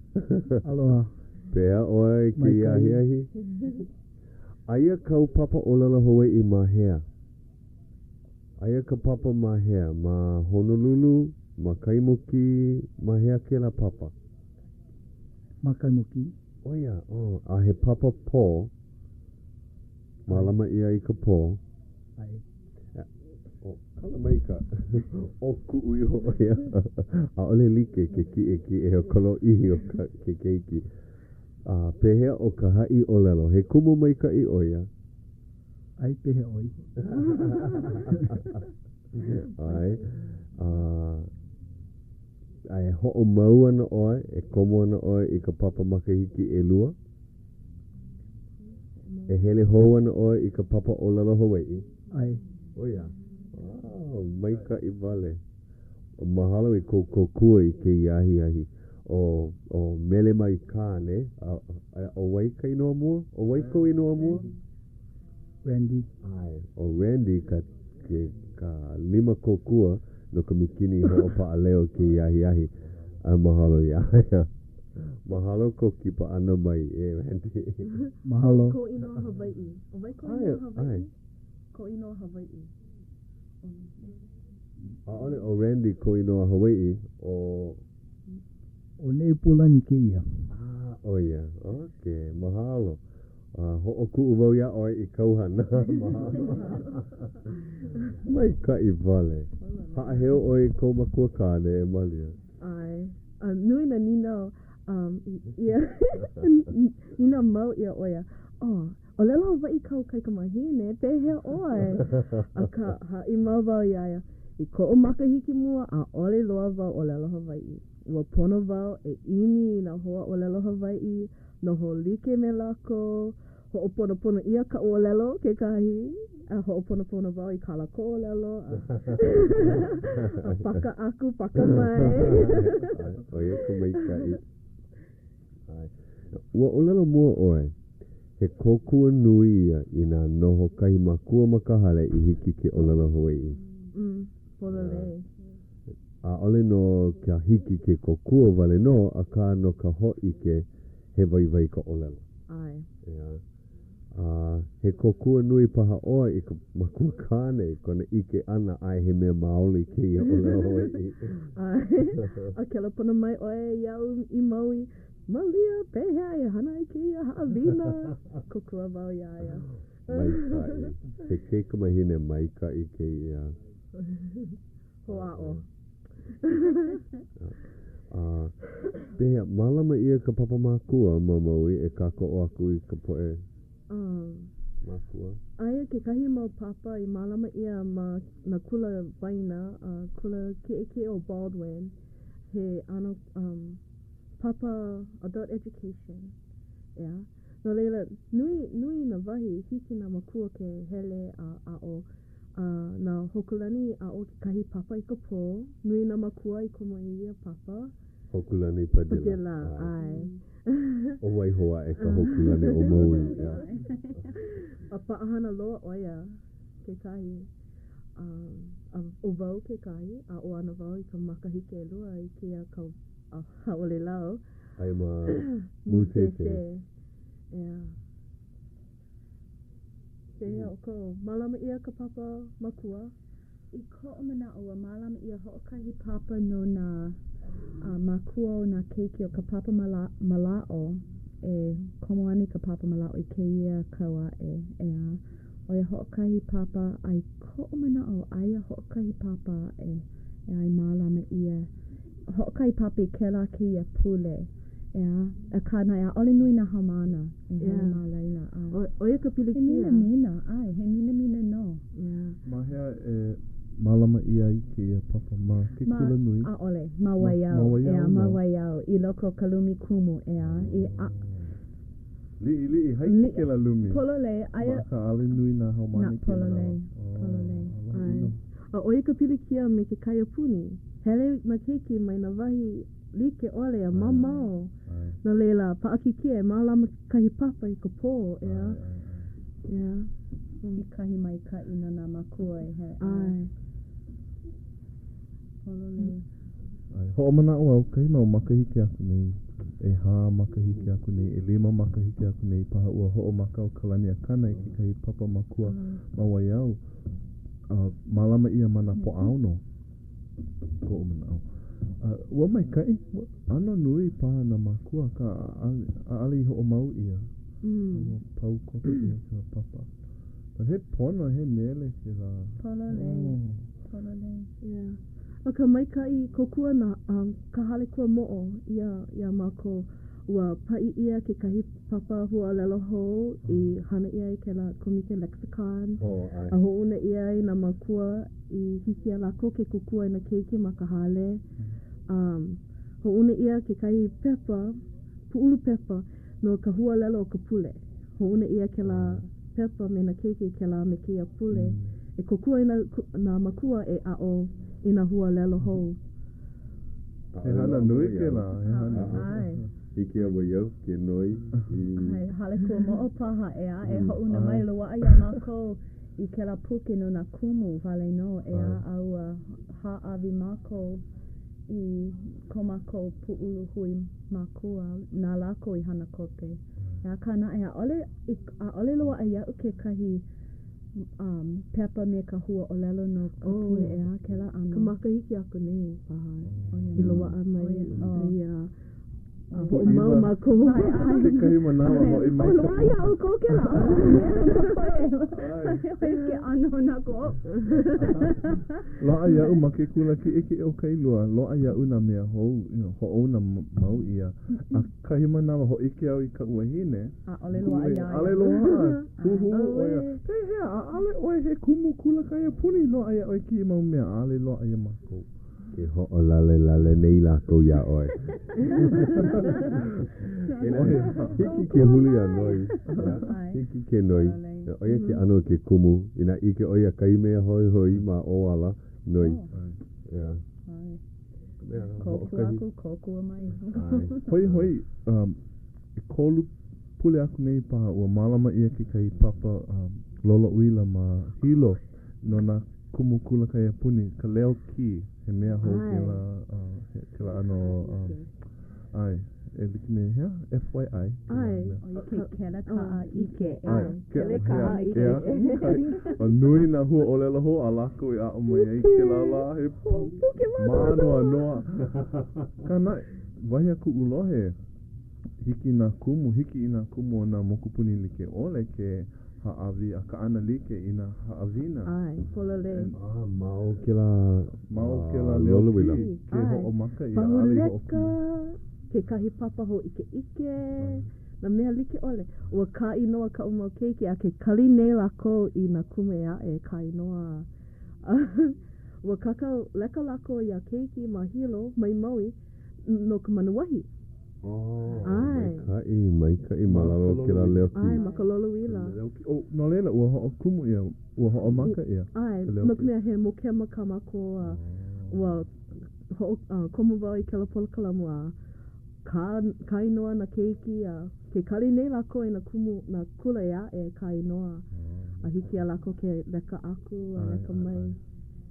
Speaker 9: Aloha.
Speaker 2: Pehea ʻoe i kēia ahiahi? Aia kāu papa ʻōlelo Hawaiʻi ma hea? Aia ka papa ma hea? Ma Honolulu? Ma Kaimukī? Ma hea kēlā papa?
Speaker 9: Ma Kaimukī.
Speaker 2: ʻO ia, oh, a he papa pō, mālama ʻia i ka pō.
Speaker 9: ʻAe.
Speaker 2: ʻO, kala mai ka, ʻo kuʻu iho ʻo ia. ʻAʻole like ke kiʻekiʻe o ka lōʻihi o ka, ke keiki. A pehea ʻo ka haʻi ʻōlelo, he kumu maikaʻi ʻo ia?
Speaker 9: ʻAe, pehea ʻoe?
Speaker 2: ʻAe. A, a e hoʻomau ana ʻoe, e komo ana ʻoe i ka papa makahiki ʻelua? E hele hou ana ʻoe i ka papa ʻōlelo Hawaiʻi?
Speaker 9: ʻAe.
Speaker 2: ʻO ia. Oh, maikaʻi wale. Mahalo i kou kōkua i kēia ahiahi. ʻO, ʻo Melemai Kāne, a, a ʻo wai ka inoa mua? ʻO wai kou inoa mua?
Speaker 9: Randy.
Speaker 2: ʻAe, ʻo Randy ka, ke, ka lima kōkua no ka mīkini hoʻopaʻa leo i kēia ahiahi. A mahalo iā ia. Mahalo kou kipa ʻana mai, e Randy.
Speaker 9: Mahalo.
Speaker 4: Kou inoa Hawaiʻi. ʻO wai kou inoa Hawaiʻi? Kou inoa Hawaiʻi.
Speaker 2: ʻAʻole ʻo Randy kou inoa Hawaiʻi, ʻo.
Speaker 9: ʻO Neʻepulani kēia.
Speaker 2: Ah, ʻo ia. Okay, mahalo. A hoʻokuʻu wau iā ʻoe i kāu hana. Mahalo. Maikaʻi wale. Haʻaheo ʻoe i kou makuakāne, e Malia.
Speaker 4: ʻAe. A nui nā nīnau, um, ia, nīnau mau ʻia ʻo ia, oh, ʻōlelo Hawaiʻi kāu kaikamahine, pehea ʻoe? Akā, haʻi mau wau iā ia, i koʻu makahiki mua, ʻaʻole loa wau ʻōlelo Hawaiʻi. Ua pono wau e ʻimi i nā hoa ʻōlelo Hawaiʻi, noho like me lākou, hoʻoponopono ʻia kaʻu ʻōlelo kekahi, a hoʻoponopono wau i kā lākou ʻōlelo, a paka aku, paka mai.
Speaker 2: ʻO ia ka maikaʻi. Ua ʻōlelo mua ʻoe, he kōkua nui ia inā noho kahi makua ma ka hale i hiki ke ʻōlelo Hawaiʻi.
Speaker 4: Mm, pololei.
Speaker 2: ʻAʻole no ka hiki ke kōkua wale nō, akā no ka hōʻike he waiwai ka ʻōlelo.
Speaker 4: ʻAe.
Speaker 2: ʻEā. A he kōkua nui paha ʻoe i ka makua kāne i kona ʻike ʻana ʻae he mea maoli kēia ʻōlelo Hawaiʻi.
Speaker 4: ʻAe. A kelepona mai ʻoe iaʻu i Maui, Malia, pehea e hana ai kēia haʻawina? Kōkua wau iā ia.
Speaker 2: Maikaʻi. He kaikamahine maikaʻi kēia.
Speaker 4: Hoʻāʻo.
Speaker 2: A pehea, mālama ʻia ka papa mākua ma Maui e kākoʻo aku i ka poʻe mākua?
Speaker 4: Aia kekahi mau papa i mālama ʻia ma nā kula waena a kula kiʻekiʻe o Baldwin, he ʻano um, papa adult education, ʻeā. No laila, nui, nui nā wahi hiki nā mākua ke hele a aʻo A na Hōkūlani aʻo kekahi papa i ka pō, nui nā mākua i komo i ia papa.
Speaker 2: Hōkūlani Padilla.
Speaker 4: Padilla, ʻae.
Speaker 2: ʻO Waiho aʻe ka Hōkūlani o Maui, ʻeā.
Speaker 4: A paʻahana loa ʻo ia kekahi. A, a ʻo wau kekahi, aʻo ana wau i ka makahiki ʻelua i kēia kau hāʻulelau.
Speaker 2: Aia ma Mūsese.
Speaker 4: ʻEā. Pehea ʻoukou, mālama ʻia ka papa makua?
Speaker 5: I koʻu manaʻo, ua mālama ʻia hoʻokahi papa no nā mākua o nā keiki ʻo ka papa mālaaʻo e komo ana i ka papa mālaaʻo i kēia kau aʻe, ʻeā. ʻO ia hoʻokahi papa a i koʻu manaʻo, aia hoʻokahi papa aʻe, ʻeā, i mālama ʻia. Hoʻokahi papa i kēlā kēia pule, ʻeā. Akā naʻe, ʻaʻole nui nā haumāna e hele ma laila.
Speaker 4: ʻO ia ka pilikia.
Speaker 5: He minamina, ʻae, he minamina nō.
Speaker 3: Ma hea e mālama ʻia ai kēia papa? Ma ke kula nui?
Speaker 5: ʻAʻole, ma Waiau, ʻeā, ma Waiau, i loko o ka lumi kumu, ʻeā. I, a.
Speaker 3: Liʻiliʻi, hāiki kēlā lumi.
Speaker 5: Pololei, aia.
Speaker 3: Akā, ʻaʻole nui nā haumāna i kēia manawa.
Speaker 5: Pololei, pololei.
Speaker 4: ʻAe. A ʻo ia ka pilikia me ke kaiapuni. Hele nā keiki mai nā wahi like ʻole a mamao. No laila, paʻakikī e mālama kahi papa i ka pō, ʻeā? ʻEā.
Speaker 5: I kahi maikaʻi no nā mākua e hele.
Speaker 4: ʻAe.
Speaker 5: Pololei.
Speaker 3: ʻAe. Hoʻomanaʻo au kahi mau makahiki aku nei, ʻehā makahiki aku nei, ʻelima makahiki aku nei paha ua hoʻomaka ʻo Kalani Akana i kekahi papa makua ma Waiau. A mālama ʻia ma nā Pōʻaono, koʻu manaʻo. A ua maikaʻi, ua ʻano nui paha nā mākua, akā ʻaʻole i hoʻomau ʻia. Ua pau koke ʻia kēlā papa. But he pono, he nele kēlā.
Speaker 5: Pololei, pololei.
Speaker 4: Yeah. ʻO ka maikaʻi kōkua na um, ka Hale Kuamoʻo ia iā mākou. Ua paʻi ʻia kekahi papa huaʻōlelo hou i hana ʻia i kēlā kōmike lexicon.
Speaker 2: Oh, ʻae.
Speaker 4: A hoʻouna ʻia i nā mākua i hiki iā lākou ke kōkua i nā keiki ma ka hale. Um, hoʻouna ʻia kekahi pepa, pūʻulu pepa, no ka huaʻōlelo o ka pule. Hoʻouna ʻia kēlā pepa me nā keiki i kēlā me kēia pule e kōkua i nā, nā mākua e aʻo i nā huaʻōlelo hou.
Speaker 3: He hana nui kēlā, he hana.
Speaker 5: ʻAe.
Speaker 2: Hiki iā Waiau ke noi i.
Speaker 5: ʻAe, Hale Kuamoʻo paha, ʻeā, e hoʻouna mai loaʻa iā mākou i kēlā puke no nā kumu wale nō, ʻeā, a ua hāʻawi mākou i ko mākou pūʻulu hui mākua, na lākou i hana kope. Akā naʻe, ʻaʻole, ʻaʻole loaʻa iaʻu kekahi um, pepa me ka hua ʻōlelo no ka oh, pule ʻeā, kēlā ʻano.
Speaker 4: Ka makahiki aku nei paha i loaʻa mai ia. A hoʻomau mākou.
Speaker 3: Kekahi manawa hoʻi mai
Speaker 5: ka. Loaʻa iā ʻoukou kēlā. ʻOe ke ʻano nā ko.
Speaker 3: Loaʻa iaʻu ma ke kula kiʻekiʻe o Kailua, loaʻa iaʻu nā mea hou, you know, hoʻouna mau ʻia. A kahi manawa hōʻike au i kaʻu wahine.
Speaker 5: ʻAʻole loaʻa iā ia.
Speaker 3: ʻAʻole loaʻa. Huhū ʻo ia. Pehea, ʻaʻole ʻoe he kumu kula kaiapuni, loaʻa iā ʻoe kēia mau mea, ʻaʻole loaʻa iā mākou.
Speaker 2: Ke hoʻolalelale nei lākou iā ʻoe. Hiki ke huli a noi. Hiki ke noi. ʻO ia ke ʻano o ke kumu. Inā ʻike ʻoe iā kahi mea hoihoi ma ʻō ala, noi. Yeah.
Speaker 5: Kōkua aku, kōkua mai.
Speaker 3: Hoihoi, ʻekolu pule aku nei paha, ua mālama ʻia kekahi papa lolouila ma Hilo no nā kumu kula kaiapuni, ka leo kī, he mea hou kēlā, kēlā ʻano, ʻae, e like me, he aha? FYI.
Speaker 5: ʻAe, ke kele kaʻa ʻike.
Speaker 3: ʻAe, kele kaʻa ʻike. ʻEa, nui nā hua ʻōlelo hou a lākou i aʻo mai ai kēlā lā, he mānoanoa. Akā naʻe, wahi a kuʻu lohe, hiki nā kumu, hiki i nā kumu o nā mokupuni like ʻole ke hāʻawi a kaʻana like i nā haʻawina.
Speaker 4: ʻAe, pololei.
Speaker 2: A ma o kēlā
Speaker 3: Ma o kēlā leo kī ke hoʻomaka ʻia, ʻaʻole i hoʻokumu.
Speaker 4: Pahu leka, kekahi papa hōʻikeʻike, nā mea like ʻole. Ua kāinoa kaʻu mau keiki a ke kali nei lākou i nā kumu ʻē aʻe e kāinoa. Ua kākau leka lākou iā keiki ma Hilo, mai Maui, no ka manuahi.
Speaker 2: Oh, maikaʻi, maikaʻi ma lalo o kēlā leo kī.
Speaker 4: ʻAe, ma ka lolouila.
Speaker 3: Oh, no laila, ua hoʻokumu ʻia, ua hoʻomaka ʻia.
Speaker 4: ʻAe, no ka mea, he mokema kā mākou a ua hoʻo, komo wau i kēlā polokalamu a kā, kāinoa nā keiki a ke kali nei lākou i nā kumu, nā kula ʻē aʻe e kāinoa. A hiki iā lākou ke leka aku a leka mai.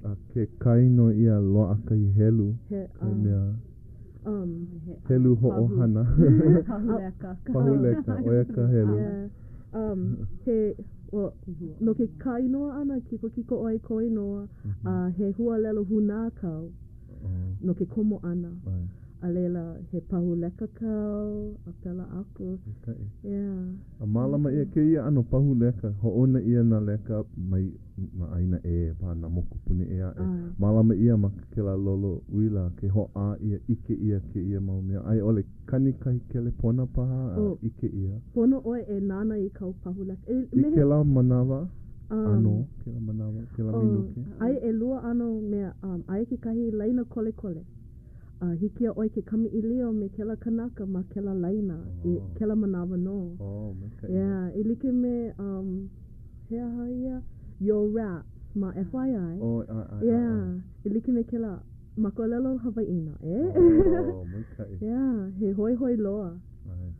Speaker 3: A ke kāinoa ʻia loaʻa kahi helu,
Speaker 4: he,
Speaker 3: ka mea. Helu hoʻohana.
Speaker 5: Pahu leka.
Speaker 3: Pahu leka, ʻo ia ka helu.
Speaker 4: Yeah. He, well, no ke kāinoa ʻana, kikokiko ʻoe i kou inoa, a he huaʻōlelo hūnā kau no ke komo ʻana. A laila, he pahu leka kau, a pēlā aku.
Speaker 3: Maikaʻi.
Speaker 4: Yeah.
Speaker 3: A mālama ʻia kēia ʻano pahu leka, hoʻouna ʻia nā leka mai nā ʻāina ʻē, paha nā mokupuni ʻē aʻe. Mālama ʻia ma kēlā lolo uila ke hoʻā ʻia, ʻike ʻia kēia mau mea. A i ʻole kani kahi kelepona paha a ʻike ʻia.
Speaker 4: Pono ʻoe e nānā i kāu pahu leka.
Speaker 3: I kēlā manawa, ʻano, kēlā manawa, kēlā minuke.
Speaker 4: Aia ʻelua ʻano mea, aia kekahi laina kolekole. A hiki iā ʻoe ke kamaʻilio me kēlā kanaka ma kēlā laina i kēlā manawa nō.
Speaker 3: Oh, maikaʻi.
Speaker 4: Yeah, e like me, um, he aha ia? Yo Rap ma FYI.
Speaker 3: Oh, ʻae, ʻae, ʻae.
Speaker 4: Yeah, e like me kēlā ma ka ʻōlelo Hawaiʻi naʻe.
Speaker 3: Oh, maikaʻi.
Speaker 4: Yeah, he hoihoi loa.
Speaker 3: ʻAe.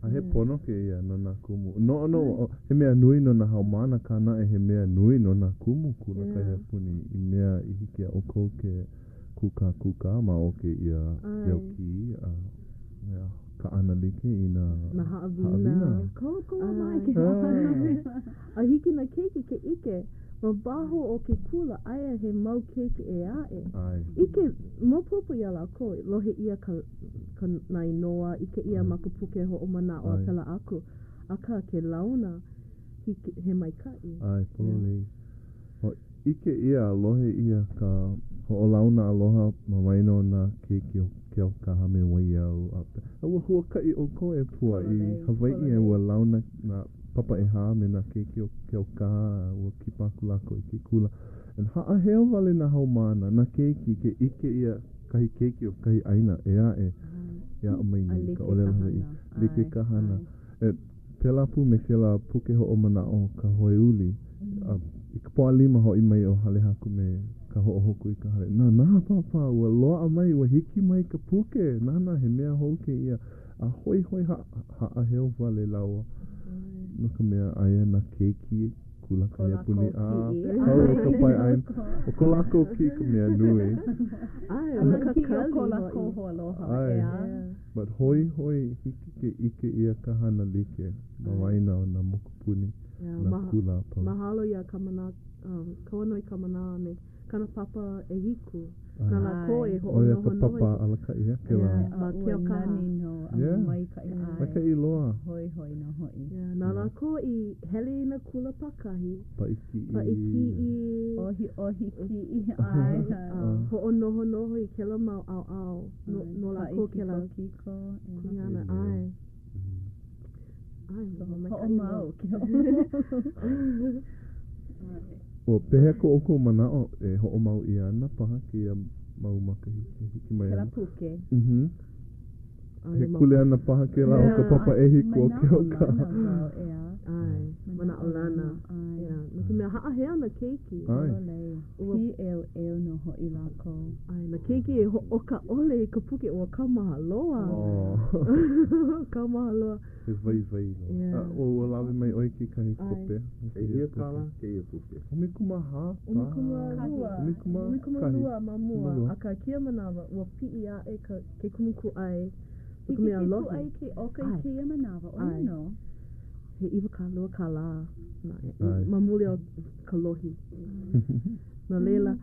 Speaker 3: A he pono kēia no nā kumu. Noʻonoʻo, he mea nui no nā haumāna, akā naʻe he mea nui no nā kumu kula kaiapuni i mea i hiki iā ʻoukou ke kūkākūkā ma o kēia leo kī a mea kaʻana like i nā haʻawina.
Speaker 5: Kōkua mai ke haʻawina.
Speaker 4: A hiki nā keiki ke ʻike ma waho o ke kula aia he mau keiki ʻē aʻe. ʻIke maopopo iā lākou, lohe ʻia ka ka nā inoa, ʻike ʻia ma ka puke hoʻomanaʻo a pēlā aku. Akā, ke launa, hiki, he maikaʻi.
Speaker 3: ʻAe, pololei. O ʻike ʻia a lohe ʻia ka hoʻolauna aloha ma waena o nā keiki o Keaukaha me Waiau. A ua huakaʻi ʻoukou e Pua i Hawaiʻi a ua launa nā papa ʻehā me nā keiki o Keaukaha a ua kipa aku lākou i ke kula. And haʻaheo wale nā haumāna, nā keiki, ke ʻike ʻia kahi keiki o kahi ʻāina ʻē aʻe e aʻo mai nei i ka ʻōlelo Hawaiʻi. Like ka hana. E, pēlā pū me kēlā puke hoʻomanaʻo Ka Hoe Uli. A i ka Pōʻalima hoʻi mai ʻo Hale Haku me ka hoʻohōkū i ka hale. Nānā, Pāpā, ua loaʻa mai, ua hiki mai ka puke. Nānā, he mea hou kēia. A hoihoi haʻaheo wale lāua no ka mea aia nā keiki kula kaiapuni a pau o ka pae ʻāina. ʻO ko lākou kiʻi ka mea nui.
Speaker 4: ʻAe, ʻo ka
Speaker 5: kiʻi o ko lākou hoaloha, ʻeā.
Speaker 3: But hoihoi hiki ke ʻike ʻia ka hana like ma waena o nā mokupuni, nā kula a pau.
Speaker 4: Mahalo iā Kamanā, Kauanoe Kamanā a me kāna papa ʻehiku. Na lākou e
Speaker 3: ʻO ia ka
Speaker 4: hoʻonohonoho
Speaker 3: papa alakaʻi ʻia kēlā.
Speaker 4: Ma
Speaker 5: A ua
Speaker 4: Keaukaha.
Speaker 5: nani nō a
Speaker 3: Yeah.
Speaker 5: maikaʻi ʻae.
Speaker 3: Maikaʻi loa.
Speaker 5: Hoihoi nō hoʻi.
Speaker 4: Yeah, na lākou i hele i nā kula pākahi.
Speaker 3: Paʻi kiʻi.
Speaker 4: Paʻi kiʻi.
Speaker 5: ʻOhiʻohi kiʻi, ʻae.
Speaker 4: A hoʻonohonoho i kēlā mau ʻaoʻao no, no lākou kēlā.
Speaker 5: Kiko,
Speaker 4: Kuleana, ʻae. ʻAe, ua maikaʻi
Speaker 5: Hoʻomau
Speaker 4: loa.
Speaker 5: ke hoʻomau.
Speaker 3: Ua pehea ko ʻoukou manaʻo e hoʻomau ʻia ana paha kēia mau makahiki e hiki mai
Speaker 5: Kēlā
Speaker 3: ana?
Speaker 5: puke.
Speaker 3: Mhm. He kuleana paha kēlā o ka papa ʻehiku o Keaukaha.
Speaker 5: Manaʻolana wau, ʻeā.
Speaker 4: ʻAe, manaʻolana. Yeah, no ka mea, haʻaheo nā keiki.
Speaker 3: ʻAe.
Speaker 5: Pololei. Pīʻeuʻeu nō hoʻi lākou.
Speaker 4: ʻAe, nā keiki e hoʻoka ʻole i ka puke, ua kaumaha loa.
Speaker 3: Oh.
Speaker 4: Kaumaha loa.
Speaker 3: He waiwai loa.
Speaker 4: Yeah.
Speaker 3: A ua, ua lawe mai ʻoe i kekahi kope.
Speaker 2: ʻEhia kālā kēia puke?
Speaker 3: 14 paha.
Speaker 4: 12.
Speaker 3: 12
Speaker 4: 12 ma mua.
Speaker 3: Malua.
Speaker 4: Akā kēia manawa, ua piʻi aʻe ka, ke kumu kūʻai. No ka
Speaker 5: Hiki
Speaker 4: mea
Speaker 5: ke
Speaker 4: lohi.
Speaker 5: kūʻai ke ʻoka i
Speaker 4: ʻAe.
Speaker 5: kēia manawa, ʻo ia
Speaker 4: ʻAe.
Speaker 5: nō.
Speaker 4: He 20 kālā naʻe,
Speaker 3: ʻAe.
Speaker 4: ma muli o ka lohi. No laila,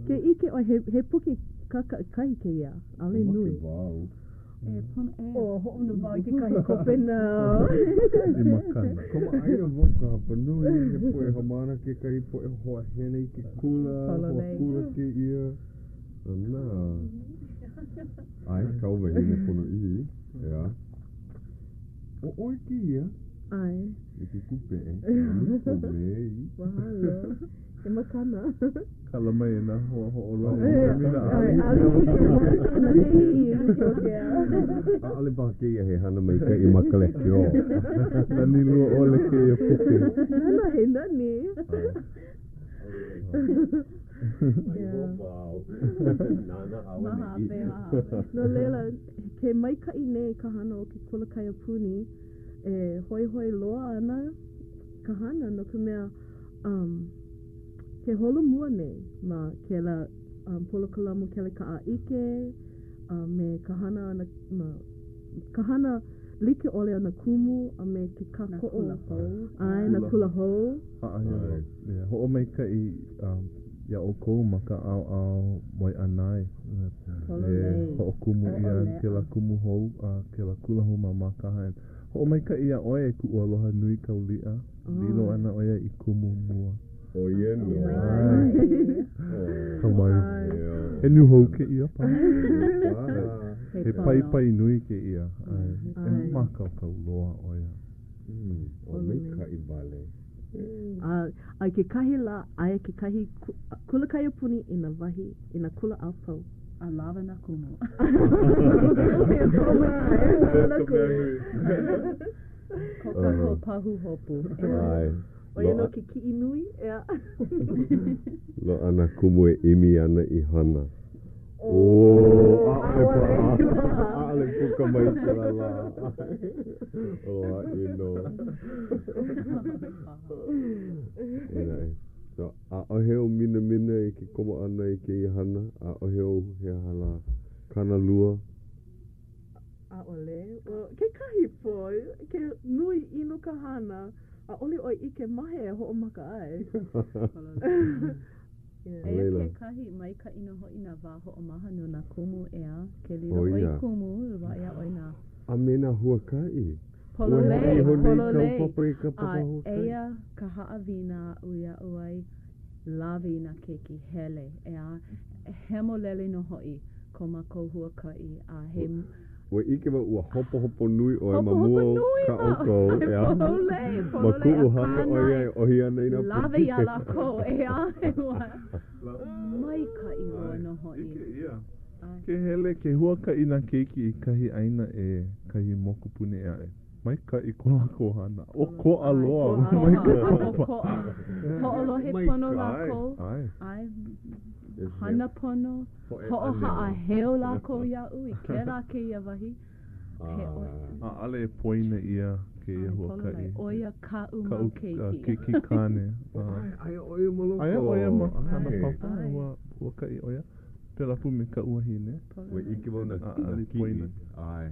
Speaker 4: ke ʻike ʻoe, he, he puke kākaʻikahi kēia, ʻaʻole nui.
Speaker 2: Make wau.
Speaker 5: E pono e.
Speaker 4: O, hoʻouna wau i kekahi kope nāu.
Speaker 3: I makana.
Speaker 2: Kamaʻāina wau ka hapanui, he poʻe haumāna kekahi poʻe hoa hele i ke kula, hoa kula kēia. ʻAna. ʻAe, kāu wahine ponoʻī, ʻeā. ʻO ʻoe kēia?
Speaker 4: ʻAe.
Speaker 2: I ke kūpeʻe. Nani kou lei.
Speaker 4: Mahalo. E makana.
Speaker 3: Kala mai e nā hoa hoʻolohe.
Speaker 2: ʻAʻole paha kēia he hana maikaʻi ma ka lekiō.
Speaker 3: Nani lua ʻole kēia puke.
Speaker 4: Nana, he nani. No laila, ke maikaʻi nei ka hana o ke kula kaiapuni, e hoihoi loa ana ka hana no ka mea, um, ke holomua nei ma kēlā um, polokalamu kelekaʻaʻike a me ka hana ʻana ma ka hana like ʻole a nā kumu a me ke kākoʻo.
Speaker 5: Nā kula hou.
Speaker 4: ʻAe, nā kula hou.
Speaker 3: ʻAʻahe. Yeah, hoʻomaikaʻi um, iā ʻoukou ma ka ʻaoʻao Waiʻanae. E hoʻokumu ʻia kēlā kumu hou, a kēlā kula hou ma Mākaha. Hoʻomaikaʻi iā ʻoe e kuʻu aloha nui Kauliʻa. Lilo ana ʻo ia i kumu mua.
Speaker 2: ʻO ia nō.
Speaker 3: Ka mai. He nūhou kēia paha. He paipai nui kēia. E mākaukau loa ʻo ia.
Speaker 2: ʻO maikaʻi wale.
Speaker 4: A i kekahi lā, aia kekahi kula kaiapuni i nā wahi, i nā kula a pau.
Speaker 5: A lawa nā kumu. Ko kākou pahuhopu.
Speaker 2: ʻAe.
Speaker 4: ʻO ia nō ke kiʻi nui, ʻeā.
Speaker 2: Loaʻa nā kumu e ʻimi ana i hana. ʻŌ, ʻaʻole paha. ʻAʻole puka mai kēlā lā. Aloha ʻino. E naʻe. So, ʻaʻohe ou minamina i ke komo ʻana i kēia hana? ʻAʻohe ou he aha lā kānalua?
Speaker 4: ʻAʻole. Kekahi pō, ke nui ʻino ka hana, ʻaʻole ʻoe ʻike ma hea e hoʻomaka ai.
Speaker 5: Eia kekahi, maikaʻi nō hoʻi nā wā hoʻomaha no nā kumu, ʻeā, ke lilo ʻoe i kumu, loaʻa iā ʻoe nā.
Speaker 2: A me nā huakaʻi.
Speaker 5: Pololei, pololei. A eia ka haʻawina aʻu i aʻo ai, lawe i nā keiki hele, ʻeā, hemolele nō hoʻi ko mākou huakaʻi, a he.
Speaker 2: Ua ʻike wau ua hopohopo nui ʻoe ma mua o kā ʻoukou, ʻeā?
Speaker 5: Pololei,
Speaker 2: Ma
Speaker 5: pololei,
Speaker 2: kuʻu
Speaker 5: akā
Speaker 2: hale ʻoe
Speaker 5: naʻe,
Speaker 2: e ʻohi ana i nā puke.
Speaker 5: Lawe iā lākou, ʻeā, ua maikaʻi loa nō hoʻi.
Speaker 3: ʻIke ʻia. Ke hele, ke huakaʻi nā keiki i kahi ʻāina ʻē, kahi mokupuni ʻē aʻe. Maikaʻi ko lākou hana. ʻOkoʻa loa.
Speaker 5: ʻOkoʻa. Hoʻolohe pono lākou. ʻAe. Hana pono. Hoʻohaʻaheo lākou iaʻu i kēlā kēia wahi. He ʻo.
Speaker 3: ʻAʻole e poina ʻia kēia huakaʻi.
Speaker 5: ʻO ia kaʻu mau keiki.
Speaker 3: Kaʻu keiki kāne.
Speaker 2: Aia ʻo ia ma loko.
Speaker 3: Aia ʻo ia ma kāna papa. Ua huakaʻi ʻo ia. Pēlā pū me kaʻu wahine.
Speaker 2: Ua ʻike wau nā kiʻi. ʻAe.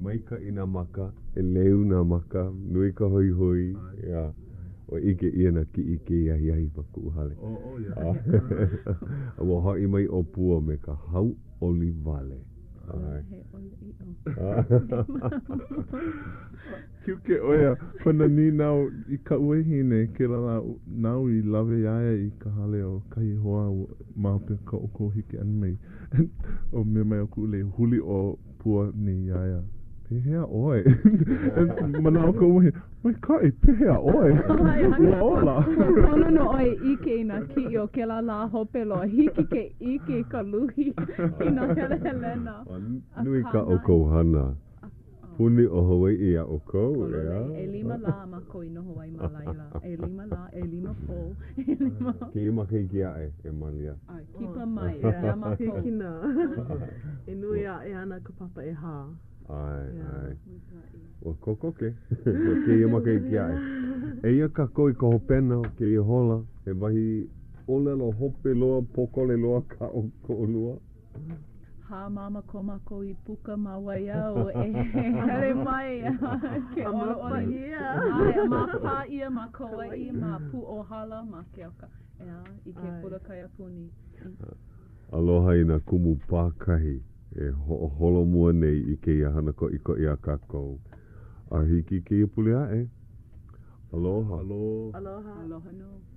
Speaker 2: Maikaʻi nā maka, ʻeleu nā maka, nui ka hoihoi, ʻeā. Ua ʻike ʻia nā kiʻi kēia ahiahi ma kuʻu hale.
Speaker 3: Oh, oh, yeah.
Speaker 2: A ua hoʻi mai ʻo Pua me ka hauʻoli wale. ʻAe.
Speaker 5: He ʻoiaʻiʻo.
Speaker 3: Kiuke ʻo ia kona nīnau i kaʻu wahine kēlā lā nāu i lawe iā ia i ka hale o kahi hoa ma hope o kā ʻoukou hiki ʻana mai. ʻO mea mai o kuʻu lei huli ʻo Pua nei iā ia, Pehea ʻoe? Manaʻo koʻu wahine, Maikaʻi, pehea ʻoe? Ua ola.
Speaker 5: Pono nō ʻoe e ʻike i nā kiʻi o kēlā lā hope loa. Hiki ke ʻike i ka luhi i nā helehelena.
Speaker 2: Nui kā ʻoukou hana. Puni ʻo Hawaiʻi iā ʻoukou, ʻeā?
Speaker 5: ʻElima lā mākou i noho ai ma laila. ʻElima lā, ʻelima pō, ʻelima.
Speaker 2: Kēia makahiki aʻe, e Malia.
Speaker 5: ʻAe, kipa mai iā mākou.
Speaker 4: Hikina. E nui aʻe ana ka papa ʻehā.
Speaker 2: ʻAe, ʻae. Ua kokoke no kēia makahiki aʻe. Eia kākou i ka hopena o kēia hola, he wahi ʻōlelo hope loa, pōkole loa kā ʻolua.
Speaker 5: Hāmama ko mākou i puka ma Waiau e hele mai ke ʻoluʻolu. ʻAe, a māpā ʻia ma Kauaʻi, ma Pūʻōhala, ma Keauka, ʻeā, i ke kula kaiapuni.
Speaker 2: Aloha i nā kumu pākahi e hoʻoholomua nei i kēia hana koʻikoʻi a kākou. A hiki i kēia pule aʻe. Aloha.
Speaker 3: Aloha.
Speaker 4: Aloha.
Speaker 5: Aloha nō.